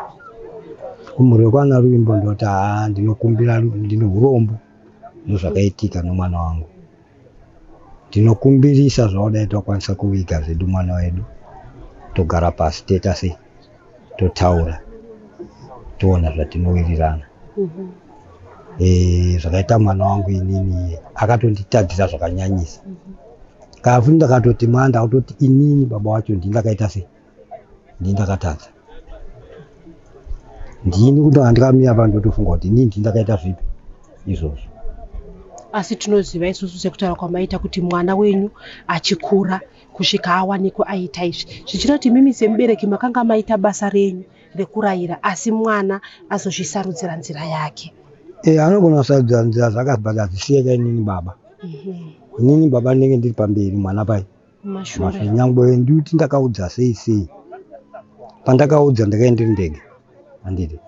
Kumhuri yekwana Ruvimbo ndoti haa, ndinokumbira, ndine urombo nezvakaitika nomwana wangu. Ndinokumbirisa zvaudai tokwanisa kuviga zvedu mwana wedu, togara pasi, toita sei, totaura, toona zvatinowirirana. Zvakaita mwana wangu inini akatonditadzira zvakanyanyisa. Kafu ndakatoti mwana, ndakutoti inini baba wacho ndini ndakaita sei, ndini ndakatadza, ndini kuti handikamira pa ndotofunga kuti inini ndini ndakaita zvipi izvozvo. Asi tinoziva isusu sekutaura kwamaita kuti mwana wenyu achikura kusvika awanikwa aita izvi, zvichida kuti imimi semubereki makanga maita basa renyu rekurayira, asi mwana azozvisarudzira nzira yake. Anogona kusarudzira nzira zvakati, but hazvisiyeka inini baba. Inini baba ndinenge ndiri pamberi, mwana pai mashure. Mashure. Nyangwe ndikuti ndakaudza sei sei, pandakaudza ndakaenda ndiri ndega, handiti?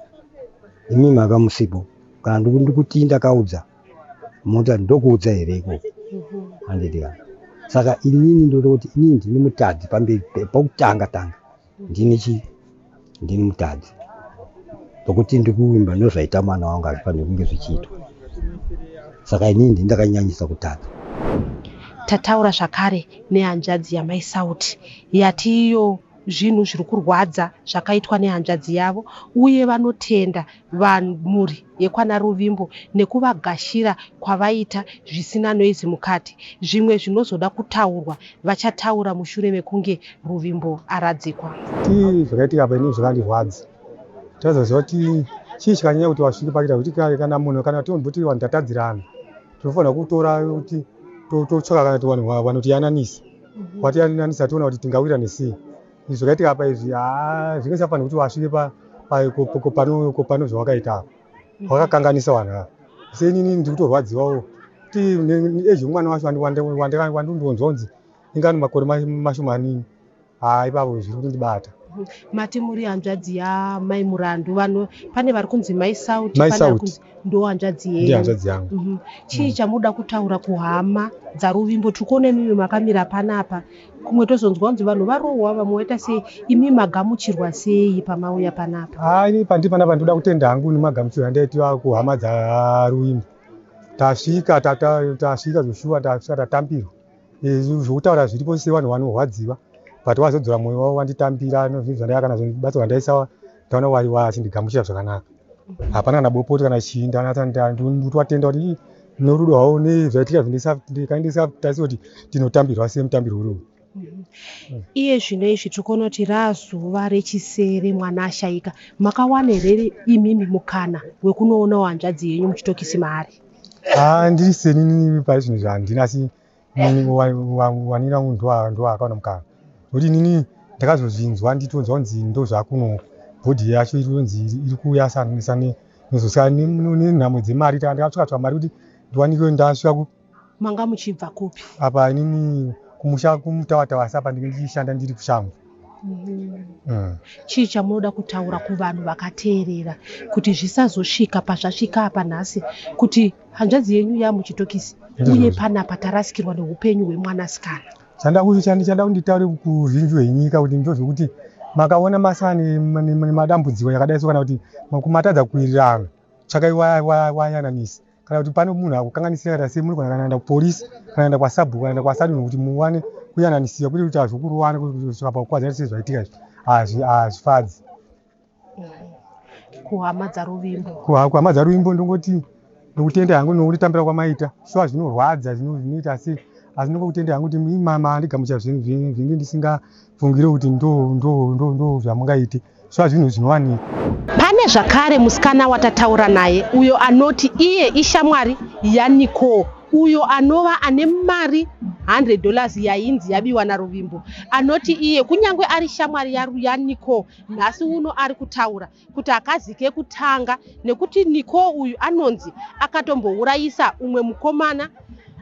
Imi makamusipo. Kana ndikuti ndakaudza, mota ndokuudza here ikoko? Handiti kana? Saka inini ndototi inini ndini mutadzi pamberi pokutanga tanga, ndini chii, ndini mutadzi nokuti ndikuvimba ndozvaita mwana wangu hazvifaniri kunge zvichiitwa. Saka inini ndini ndakanyanyisa kutadza. Tataura zvakare nehanzvadzi yamai Sauti, yati iyo zvinhu zviri kurwadza zvakaitwa nehanzvadzi yavo, uye vanotenda vamhuri yekwana Ruvimbo nekuvagashira kwavaita zvisina noise mukati. Zvimwe zvinozoda kutaurwa vachataura mushure mekunge Ruvimbo aradzikwa. Ti zvakaitika apa inini zvakandirwadza. Tazoziva kuti chii chakanyanya kuti vasvike pakuita kuti kana munhu kana tomboti vanhu tatadzirana, tinofanira kutora kuti totsvaka kana kuti vanhu vanotiyananisa, vatiyananisa, toona kuti tingawirane sei. Izvi zvakaitika apa izvi, haa, zvinge zvafanira kuti vasvike pano zvavakaita apa, vakakanganisa vanhu ava. Seinini ndiri kutorwadziwawo kuti age yemwana wacho wandindonzwa kunzi ingani makore mashomanini. Haa, ipapo zviri kutondibata. Mati muri hanzvadzi yamai Murandu. Vanhu pane vari kunzi mai Sauti. Mai Pane vari Sauti. kunzi ndo hanzvadzi Ndiye yenyu? Hanzvadzi yangu. Chii chamuda kutaura kuhama dzaRuvimbo? Tiri kuona imimi makamira panapa, kumwe tozonzwa kunzi vanhu varohwa, vamwe vaita sei. Imi magamuchirwa sei pamauya panapa? Haa, ini pandiri panapa ndoda kutenda hangu nemagamuchiro andaitiwa kuhama dzaRuvimbo. Tasvika, tasvika zvoshuwa, tasvika tatambirwa. Zvokutaura zviripo sevanhu vanorwadziwa, but wazodzora mwoyo wavo wanditambira nozvinhu zvandaiva kana basa randaisawa, ndaona wachindigamuchira zvakanaka. Hapana kana bopoti kana chii. Ndotowatenda kuti ii, norudo rwavo nezvaitika zvindikaendesa kuti tinotambirwa semutambirwo uriwo. Iye zvino izvi tiri kuona kuti razuva rechisere mwana ashayika. Makawana here imimi mukana wekunoonawo hanzvadzi yenyu muchitokisi maari? Haa, ndiri senini pari zvinhu zvandina, asi Wanira wangu ndoakaona mukana nokuti inini ndakazozvinzwa nditonzwa kunzi ndozvakuno bhodhi yacho iri kunzi iri kuuya sane nenhamo dzemari. Ndakatsvaka tsvaka mari kuti ndiwanikwe ndasvika ku Manga muchibva kupi? Apa inini kumusha kuMutawatawa, asi apa ndinge ndichishanda ndiri kushango. Chii chamunoda kutaura kuvanhu vakateerera kuti zvisazosvika pazvasvika apa nhasi, kuti hanzvadzi yenyu yamuchitokisi uye panapa tarasikirwa neupenyu hwemwanasikana? Chanda kuti nditaure kuruzhinji hwenyika kuti ndozvokuti makaona masana nemadambudziko yakadai so, kana kuti kumatadza kuwirirana, tsvakai wayananisi, kana kuti pane munhu akukanganisira kana sei, munogona kana kuenda kupolisi, kana kuenda kwasabhuku, kana kuenda kwasadunhu kuti muwane kuyananisiwa, kwete kuti hazvokurovana kusvika pakukwadzana sezvaitika izvi. Hazvifadzi. Kuhama dzaRuvimbo? Kuhama dzaRuvimbo ndongoti ndokutenda hangu nokutitambira kwamaita. Shuwa zvinorwadza, zvinoita sei, asi ndongokutenda hangu kuti mandigamuchira zvinge ndisingafungire kuti ndo zvamungaite. Shuwa zvinhu zvinowanikwa. Pane zvakare musikana watataura naye uyo anoti iye ishamwari yaNicole, uyo anova ane mari $100 yainzi yabiwa naRuvimbo. Anoti iye kunyange ari shamwari yaNicole, nhasi uno ari kutaura kuti akazike kutanga nekuti Nicole uyu anonzi akatombourayisa umwe mukomana,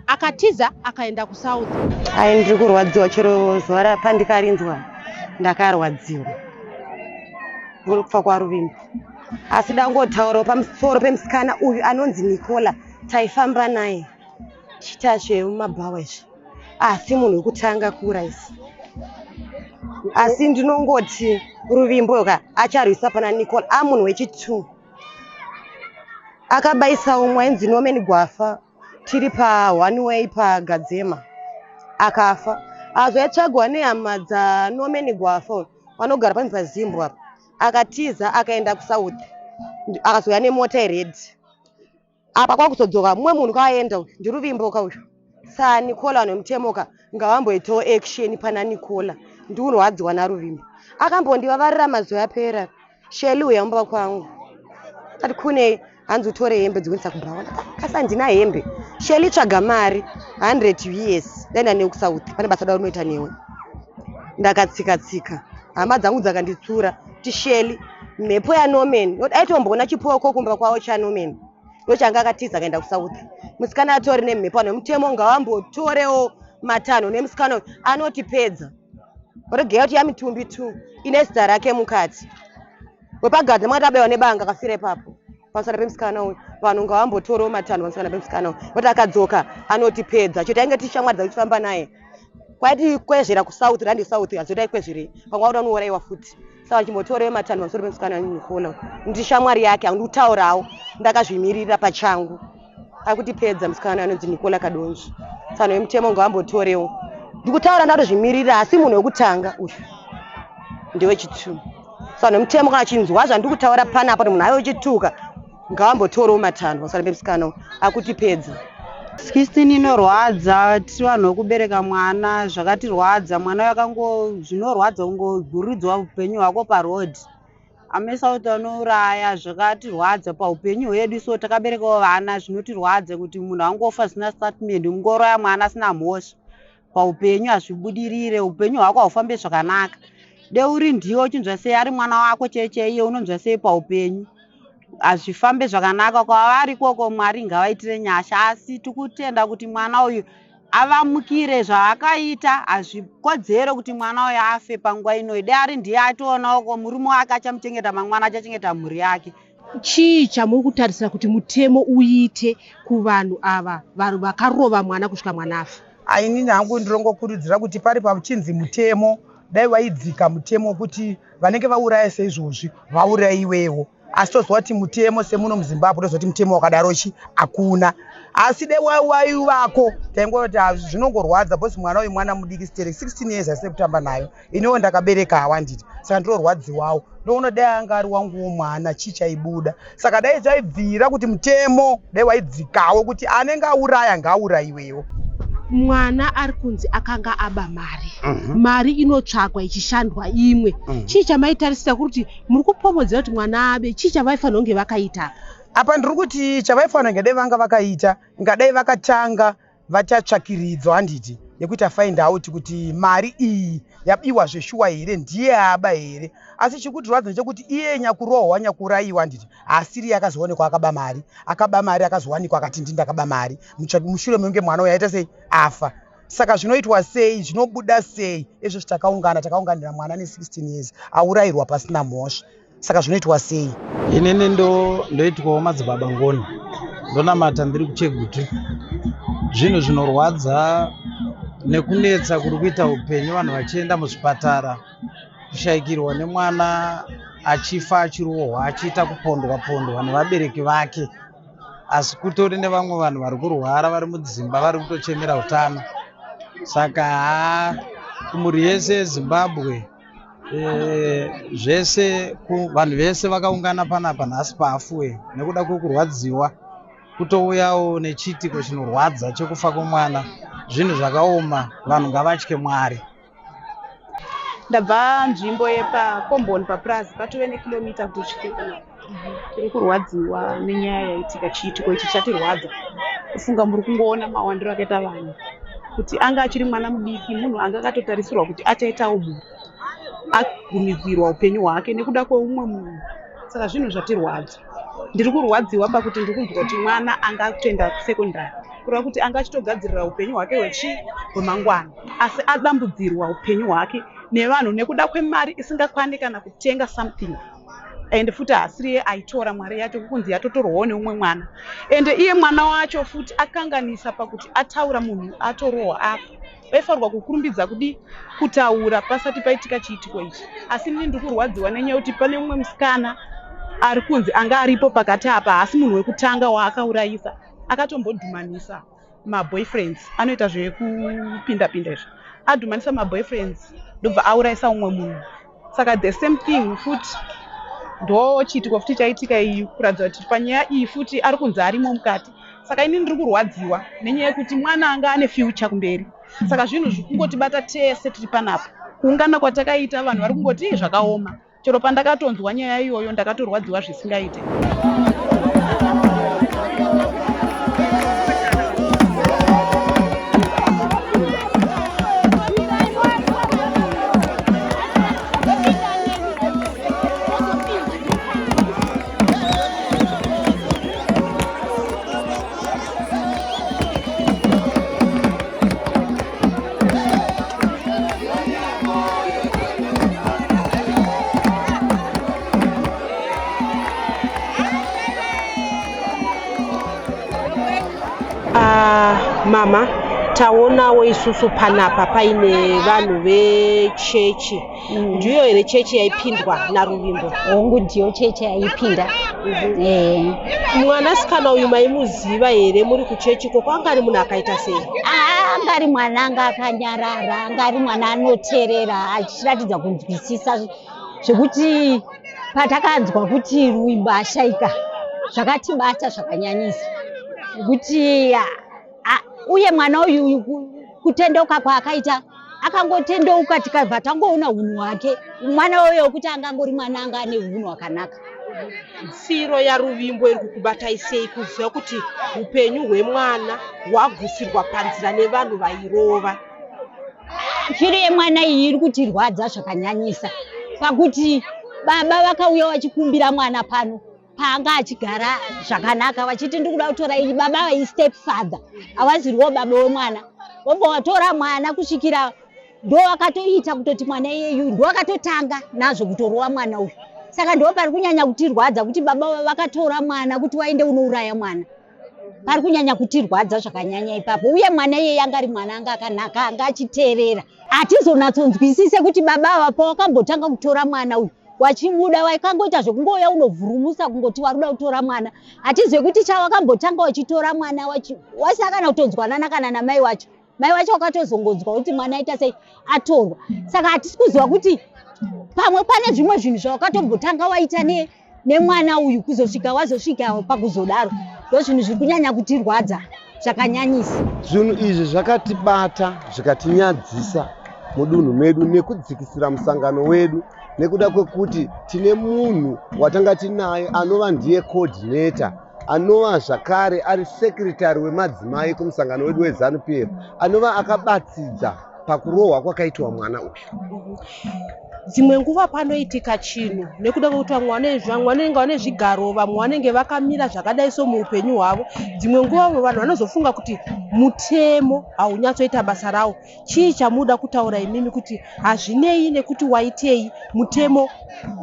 akatiza akaenda kuSouth. Ai, ndiri kurwadziwa. Chero zuva rapandikarinzwa ndakarwadziwa kufa kwaRuvimbo. Asi dangotaurawo pamusoro pemusikana uyu anonzi Nicola. Taifamba naye tichiita zvemumabhawa izvi, asi munhu wekutanga kuurayisa. Asi ndinongoti Ruvimbo ka acharwisa pana Nicola. Amunhu wechi2 akabayisa umwe ainzi Norman Gwafa, tiri pa one way paGadzema, akafa. Azoyatsvagwa nehama dzaNorman Gwafa, vanogara panzi paZimbo apa. Akatiza akaenda kuSouth, akazouya nemota yered. Apa kwakuzodzoka mumwe munhu kaaenda uyu ndiRuvimbo ka uyu. SaNicola nemutemo ka ngavamboitawo action pana Nicola. Ndiurwadziwa naRuvimbo, akambondivavarira mazuva apera. Sheli uya mumba kwangu ati kune hanzi utore hembe dzikuendesa kubhawa. Kasi handina hembe. Sheli, tsvaga mari 100 US, daenda newe kuSouth, pane basa da unoita newe. Ndakatsika tsika, hama dzangu dzakanditsura kuti Sheli, mhepo yaNorman, nokuti aitomboona chipoko kumba kwavo chaNorman, ndochanga akatiza akaenda kuSouth. Musikana atori nemhepo. Vanhu vemutemo ngavambotorewo matanho nemusikana uyu, anotipedza. Regeya kuti yamitumbi 2 ine zita rake mukati wepagadza mwati abayiwa nebanga akafira ipapo pamusana pemusikana uyu. Vanhu ngavambotorewo matanho pamusana pemusikana uyu, nokuti akadzoka anotipedza chete. Ainge tishamwari dzakuchifamba naye, kwaiti kwezvera kuSouth randi South hazodai kwezverei, pamwe auda unouraiwa futi. Saka chimbotorewo matanho pamusoro pemusikana Nicola. Ndi shamwari yake, handi kutaurawo ndakazvimirira pachangu. Akutipedza musikana anonzi Nicola Kadonzvi. Saka vemutemo ngavambotorewo. Ndikutaura ndatozvimirira, asi munhu wekutanga uyu ndewechi2. Saka nemutemo kana chinzwa zvandiri kutaura panapa kuti munhu ave wechituka, ngavambotorewo matanho pamusana pemusikana uyu akutipedza. 16 inorwadza. Tiri vanhu vekubereka mwana, zvakatirwadza. Mwana uyu akango zvinorwadza kungoguridzwa upenyu hwako paroad, amesauti anouraya. Zvakatirwadza paupenyu hwedu. So takaberekawo vana, zvinotirwadza kuti munhu angofa zvisina statement, ungouraya mwana asina mhosva. Paupenyu hazvibudirire, upenyu hwako haufambi zvakanaka. Deuri ndiwe uchinzwa sei ari mwana wako chaiye, unonzwa sei paupenyu? Hazvifambi zvakanaka kwavari ikoko. Mwari ngavaitire nyasha, asi tikutenda kuti mwana uyu avamukire. Zvaakaita hazvikodzero kuti mwana uyu afe panguva inoyi. Dai ari ndiye atoonawo murume wake achamuchengeta mangwana, achachengeta mhuri yake. Chii chamuri kutarisira kuti mutemo uite kuvanhu ava, vanhu vakarova mwana kusvika mwana afa? Ainini hangu ndirongokurudzira kuti pari pachinzi mutemo, dai waidzika mutemo wekuti vanenge vauraya seizvozvi vaurayiwewo. Asi tozwa kuti mutemo semuno muZimbabwe, tozwa kuti mutemo wakadarochi hakuna. Asi dai waivako, taingoti zvinongorwadza because mwana uyu mwana mudiki sterek, 16 years asiri kutamba nayo. Iniwo ndakabereka hawanditi, saka ndinorwadziwawo. Ndoona dai anga ari wanguwo mwana, chii chaibuda? Saka dai zvaibvira kuti mutemo dai waidzikawo kuti anenge auraya ngaaurayiwewo. Mwana ari kunzi akanga aba mari. Mari inotsvagwa ichishandwa imwe. Chii chamaitarisira kuti muri kupomodzera kuti mwana abe? Chii chavaifanira kunge vakaita? Apa ndiri kuti chavaifanira kunge dai vanga vakaita, ngadai vakatanga. Vachatsvakiridzo handiti yekuita find out kuti mari iyi yabiwa zveshuwa here, ndiye aba here. Asi chikutirwadza ndechekuti iye nyakurohwa, nyakuurayiwa handiti haasiri akazoonekwa akaba mari. Akaba mari akazowanikwa akati ndi ndakaba mari mushure mekunge mwana uyu aita sei, afa. Saka zvinoitwa sei, zvinobuda sei izvozvi? Takaungana, takaunganira mwana ne16 years aurayirwa pasina mhosva. Saka zvinoitwa sei? Inini ndoitwawo Madzibaba Ngoni, ndonamata ndiri kuChegutu. Zvinhu zvinorwadza nekunetsa kuri kuita upenyu, vanhu vachienda muzvipatara, kushayikirwa nemwana achifa, achirohwa, achiita kupondwa pondwa nevabereki vake, asi kutori nevamwe vanhu vari kurwara vari mudzimba, vari kutochemera utano. Saka haa, kumhuri yese yeZimbabwe, zvese vanhu vese vakaungana panapa nhasi paHalfway nekuda kwekurwadziwa, kutouyawo nechiitiko chinorwadza chekufa kwemwana. Zvinhu zvakaoma, vanhu ngavatye Mwari. Ndabva nzvimbo yepakomboni papurazi, patove nekilomita kuti tisvike kunapa. Tiri kurwadziwa nenyaya yaitika. Chiitiko ichi chatirwadza. Kufunga muri kungoona mawandiro akaita vanhu, kuti anga achiri mwana mudiki, munhu anga akatotarisirwa kuti achaitawo mhuri, agumidzirwa upenyu hwake nekuda kweumwe munhu. Saka zvinhu zvatirwadza. Ndiri kurwadziwa pakuti ndiri kunzwa kuti mwana anga akutoenda kusekondari, kureva kuti anga achitogadzirira upenyu hwake hwechii, hwemangwana, asi adambudzirwa upenyu hwake nevanhu nekuda kwemari isingakwani kana kutenga something. Ende futi haasiriye aitora mari yacho, kukunzi yatotorwawo neumwe mwana. Ende iye mwana wacho futi akanganisa pakuti ataura munhu atorohwa apa. Vaifanirwa kukurumbidza kudi kutaura pasati paitika chiitiko ichi. Asi inini ndiri kurwadziwa nenyaya yekuti pane mumwe musikana ari kunzi anga aripo pakati apa. Haasi munhu wekutanga waakaurayisa, akatombodhumanisa maboyfriends, anoita zvekupinda pinda izvi, adhumanisa maboyfriends ndobva aurayisa umwe munhu. Saka the same thing futi ndo chiitiko futi chaitika iyi, kuratidza kuti panyaya iyi futi ari kunzi arimo mukati. Saka inini ndiri kurwadziwa nenyaya yekuti mwana anga ane future kumberi. Saka zvinhu zviri kungotibata tese tiri panapa. Kuungana kwatakaita, vanhu vari kungoti, "Ii, zvakaoma." Chero pandakatonzwa nyaya iyoyo ndakatorwadziwa zvisingaite. Mama, taonawo isusu panapa paine vanhu vechechi. Ndiyo here chechi yaipindwa naRuvimbo? Hongu, ndiyo chechi yaipinda. Mwanasikana uyu maimuziva here muri kuchechi koko? Anga ari munhu akaita sei? Ah, anga ari mwana anga akanyarara, anga ari mwana anoteerera, achiratidza kunzwisisa, zvekuti patakanzwa kuti Ruvimbo ashaika zvakatibata zvakanyanyisa, nekuti uye mwana uyu kutendeuka kwaakaita, akangotendeuka tikabva tangoona unhu hwake. Mwana uyo wekuti angangori mwana anga ane unhu hwakanaka. Firo yaRuvimbo iri kukubatai sei, kuziva kuti upenyu hwemwana hwagusirwa panzira nevanhu vairova? Firo yemwana iyi iri kutirwadza zvakanyanyisa, pakuti baba vakauya vachikumbira mwana pano paanga achigara zvakanaka, vachiti ndikuda kutora iyi. Baba vai step father, havaziriwo baba wemwana. Vobva vatora mwana, kusvikira ndo vakatoita kutoti mwana iyeyu ndo vakatotanga nazvo kutorova mwana uyu. Saka ndo pari kunyanya kutirwadza, kuti baba vakatora mwana kuti waende unouraya mwana. Pari kunyanya kutirwadza zvakanyanya ipapo. Uye mwana iyeye anga ari mwana anga akanaka, anga achiteerera. Hatizonatsonzwisise kuti baba ava pawakambotanga kutora mwana uyu wachimuda, wakangoita zvekungouya unovhurumusa kungoti waruda kutora mwana. Hatizive kuti chawakambotanga wachitora mwana wasina kana kutonzwanana kana namai wacho. Mai wacho wakatozongonzwa kuti mwana aita sei, atorwa. Saka hatisi kuziva kuti pamwe pane zvimwe zvinhu zvawakatombotanga waita nemwana uyu kuzosvika wazosvika pakuzodaro. Ndo zvinhu zviri kunyanya kutirwadza zvakanyanyisa. Zvinhu izvi zvakatibata zvikatinyadzisa mudunhu medu nekudzikisira musangano wedu, nekuda kwekuti tine munhu watanga tinaye anova ndiye coordinator. anova zvakare ari secretary wemadzimai kumusangano wedu weZanu PF, anova akabatsidza pakurohwa kwakaitwa mwana uyu. Dzimwe nguva panoitika chinhu nekuda kwekuti vamwe vanenge vane zvigaro, vamwe vanenge vakamira zvakadai so muupenyu hwavo. Dzimwe nguva vamwe vanhu vanozofunga kuti mutemo haunyatsoita basa rawo. Chii chamuda kutaura imimi kuti hazvinei nekuti waitei mutemo,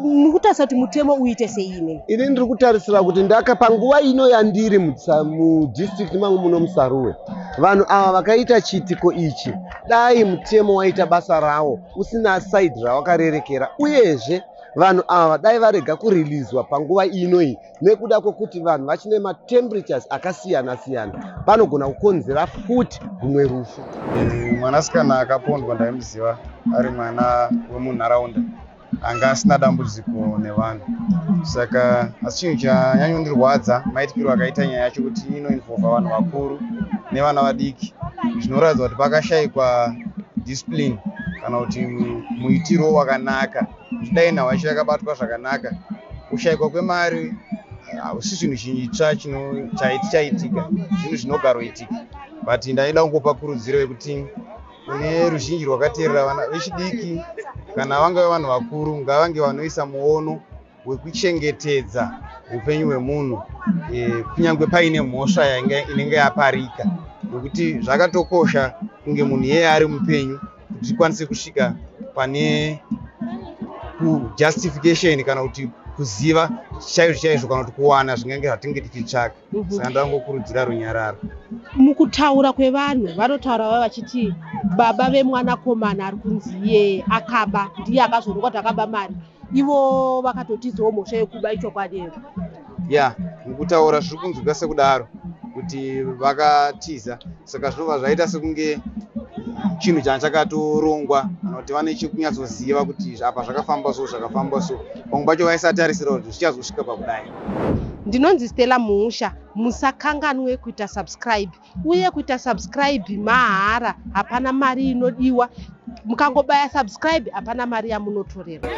mukutarisa kuti mutemo uite sei imimi? Ini ndiri kutarisira kuti ndaka panguva ino yandiri mudistrict mangu muno muSaruwe, vanhu ava vakaita chiitiko ichi, dai mutemo waita basa rawo usina side rawakarerekera, uyezve vanhu ava dai varega kurilizwa panguva ino iyi nekuda kwekuti vanhu vachine matemperatures akasiyana siyana, panogona kukonzera futi rumwe rufu. Mwanasikana akapondwa ndaimuziva ari mwana wemunharaunda anga asina dambudziko nevanhu, saka asi chinhu chanyanyondirwadza maitikiro akaita nyaya yacho kuti inoinvolva vanhu vakuru nevana vadiki, zvinoratidza kuti pakashayikwa discipline kana kuti muitiro wakanaka. Dai nhau yacho yakabatwa zvakanaka. Kushayikwa kwemari hausi chinhu chitsva chaiti chaitika, zvinhu zvinogaroitika, but ndaida kungopa kurudziro yekuti kune ruzhinji rwakateerera, vana vechidiki kana vangave vanhu vakuru, ngavange vanoisa muono wekuchengetedza upenyu hwemunhu kunyange paine mhosva inenge yaparika, nokuti zvakatokosha kunge munhu iyeye ari mupenyu kuti tikwanise kusvika pane kujustification kana kuti kuziva chaizvo chaizvo kana kuti kuwana zvingange zvatinge tichitsvaka. Saka ndangokurudzira runyararo. Mukutaura kwevanhu vanotaura vava vachiti baba vemwanakomana ari kunzi iye akaba, ndiye akazoonekwa kuti akaba mari, ivo vakatotizawo mhosva yekuba. Ichokwadi here? Ya, mukutaura zviri kunzwika sekudaro kuti vakatiza, saka zvinobva zvaita sekunge chinhu changa chakatorongwa kana kuti vane chekunyatsoziva kuti apa zvakafamba so, zvakafamba so. Pamwe pacho vaisatarisira kuti zvichazosvika pakudai. Ndinonzi Stella Muusha. Musakanganwe kuita subscribe, uye kuita subscribe mahara, hapana mari inodiwa. Mukangobaya subscribe hapana mari yamunotorerwa.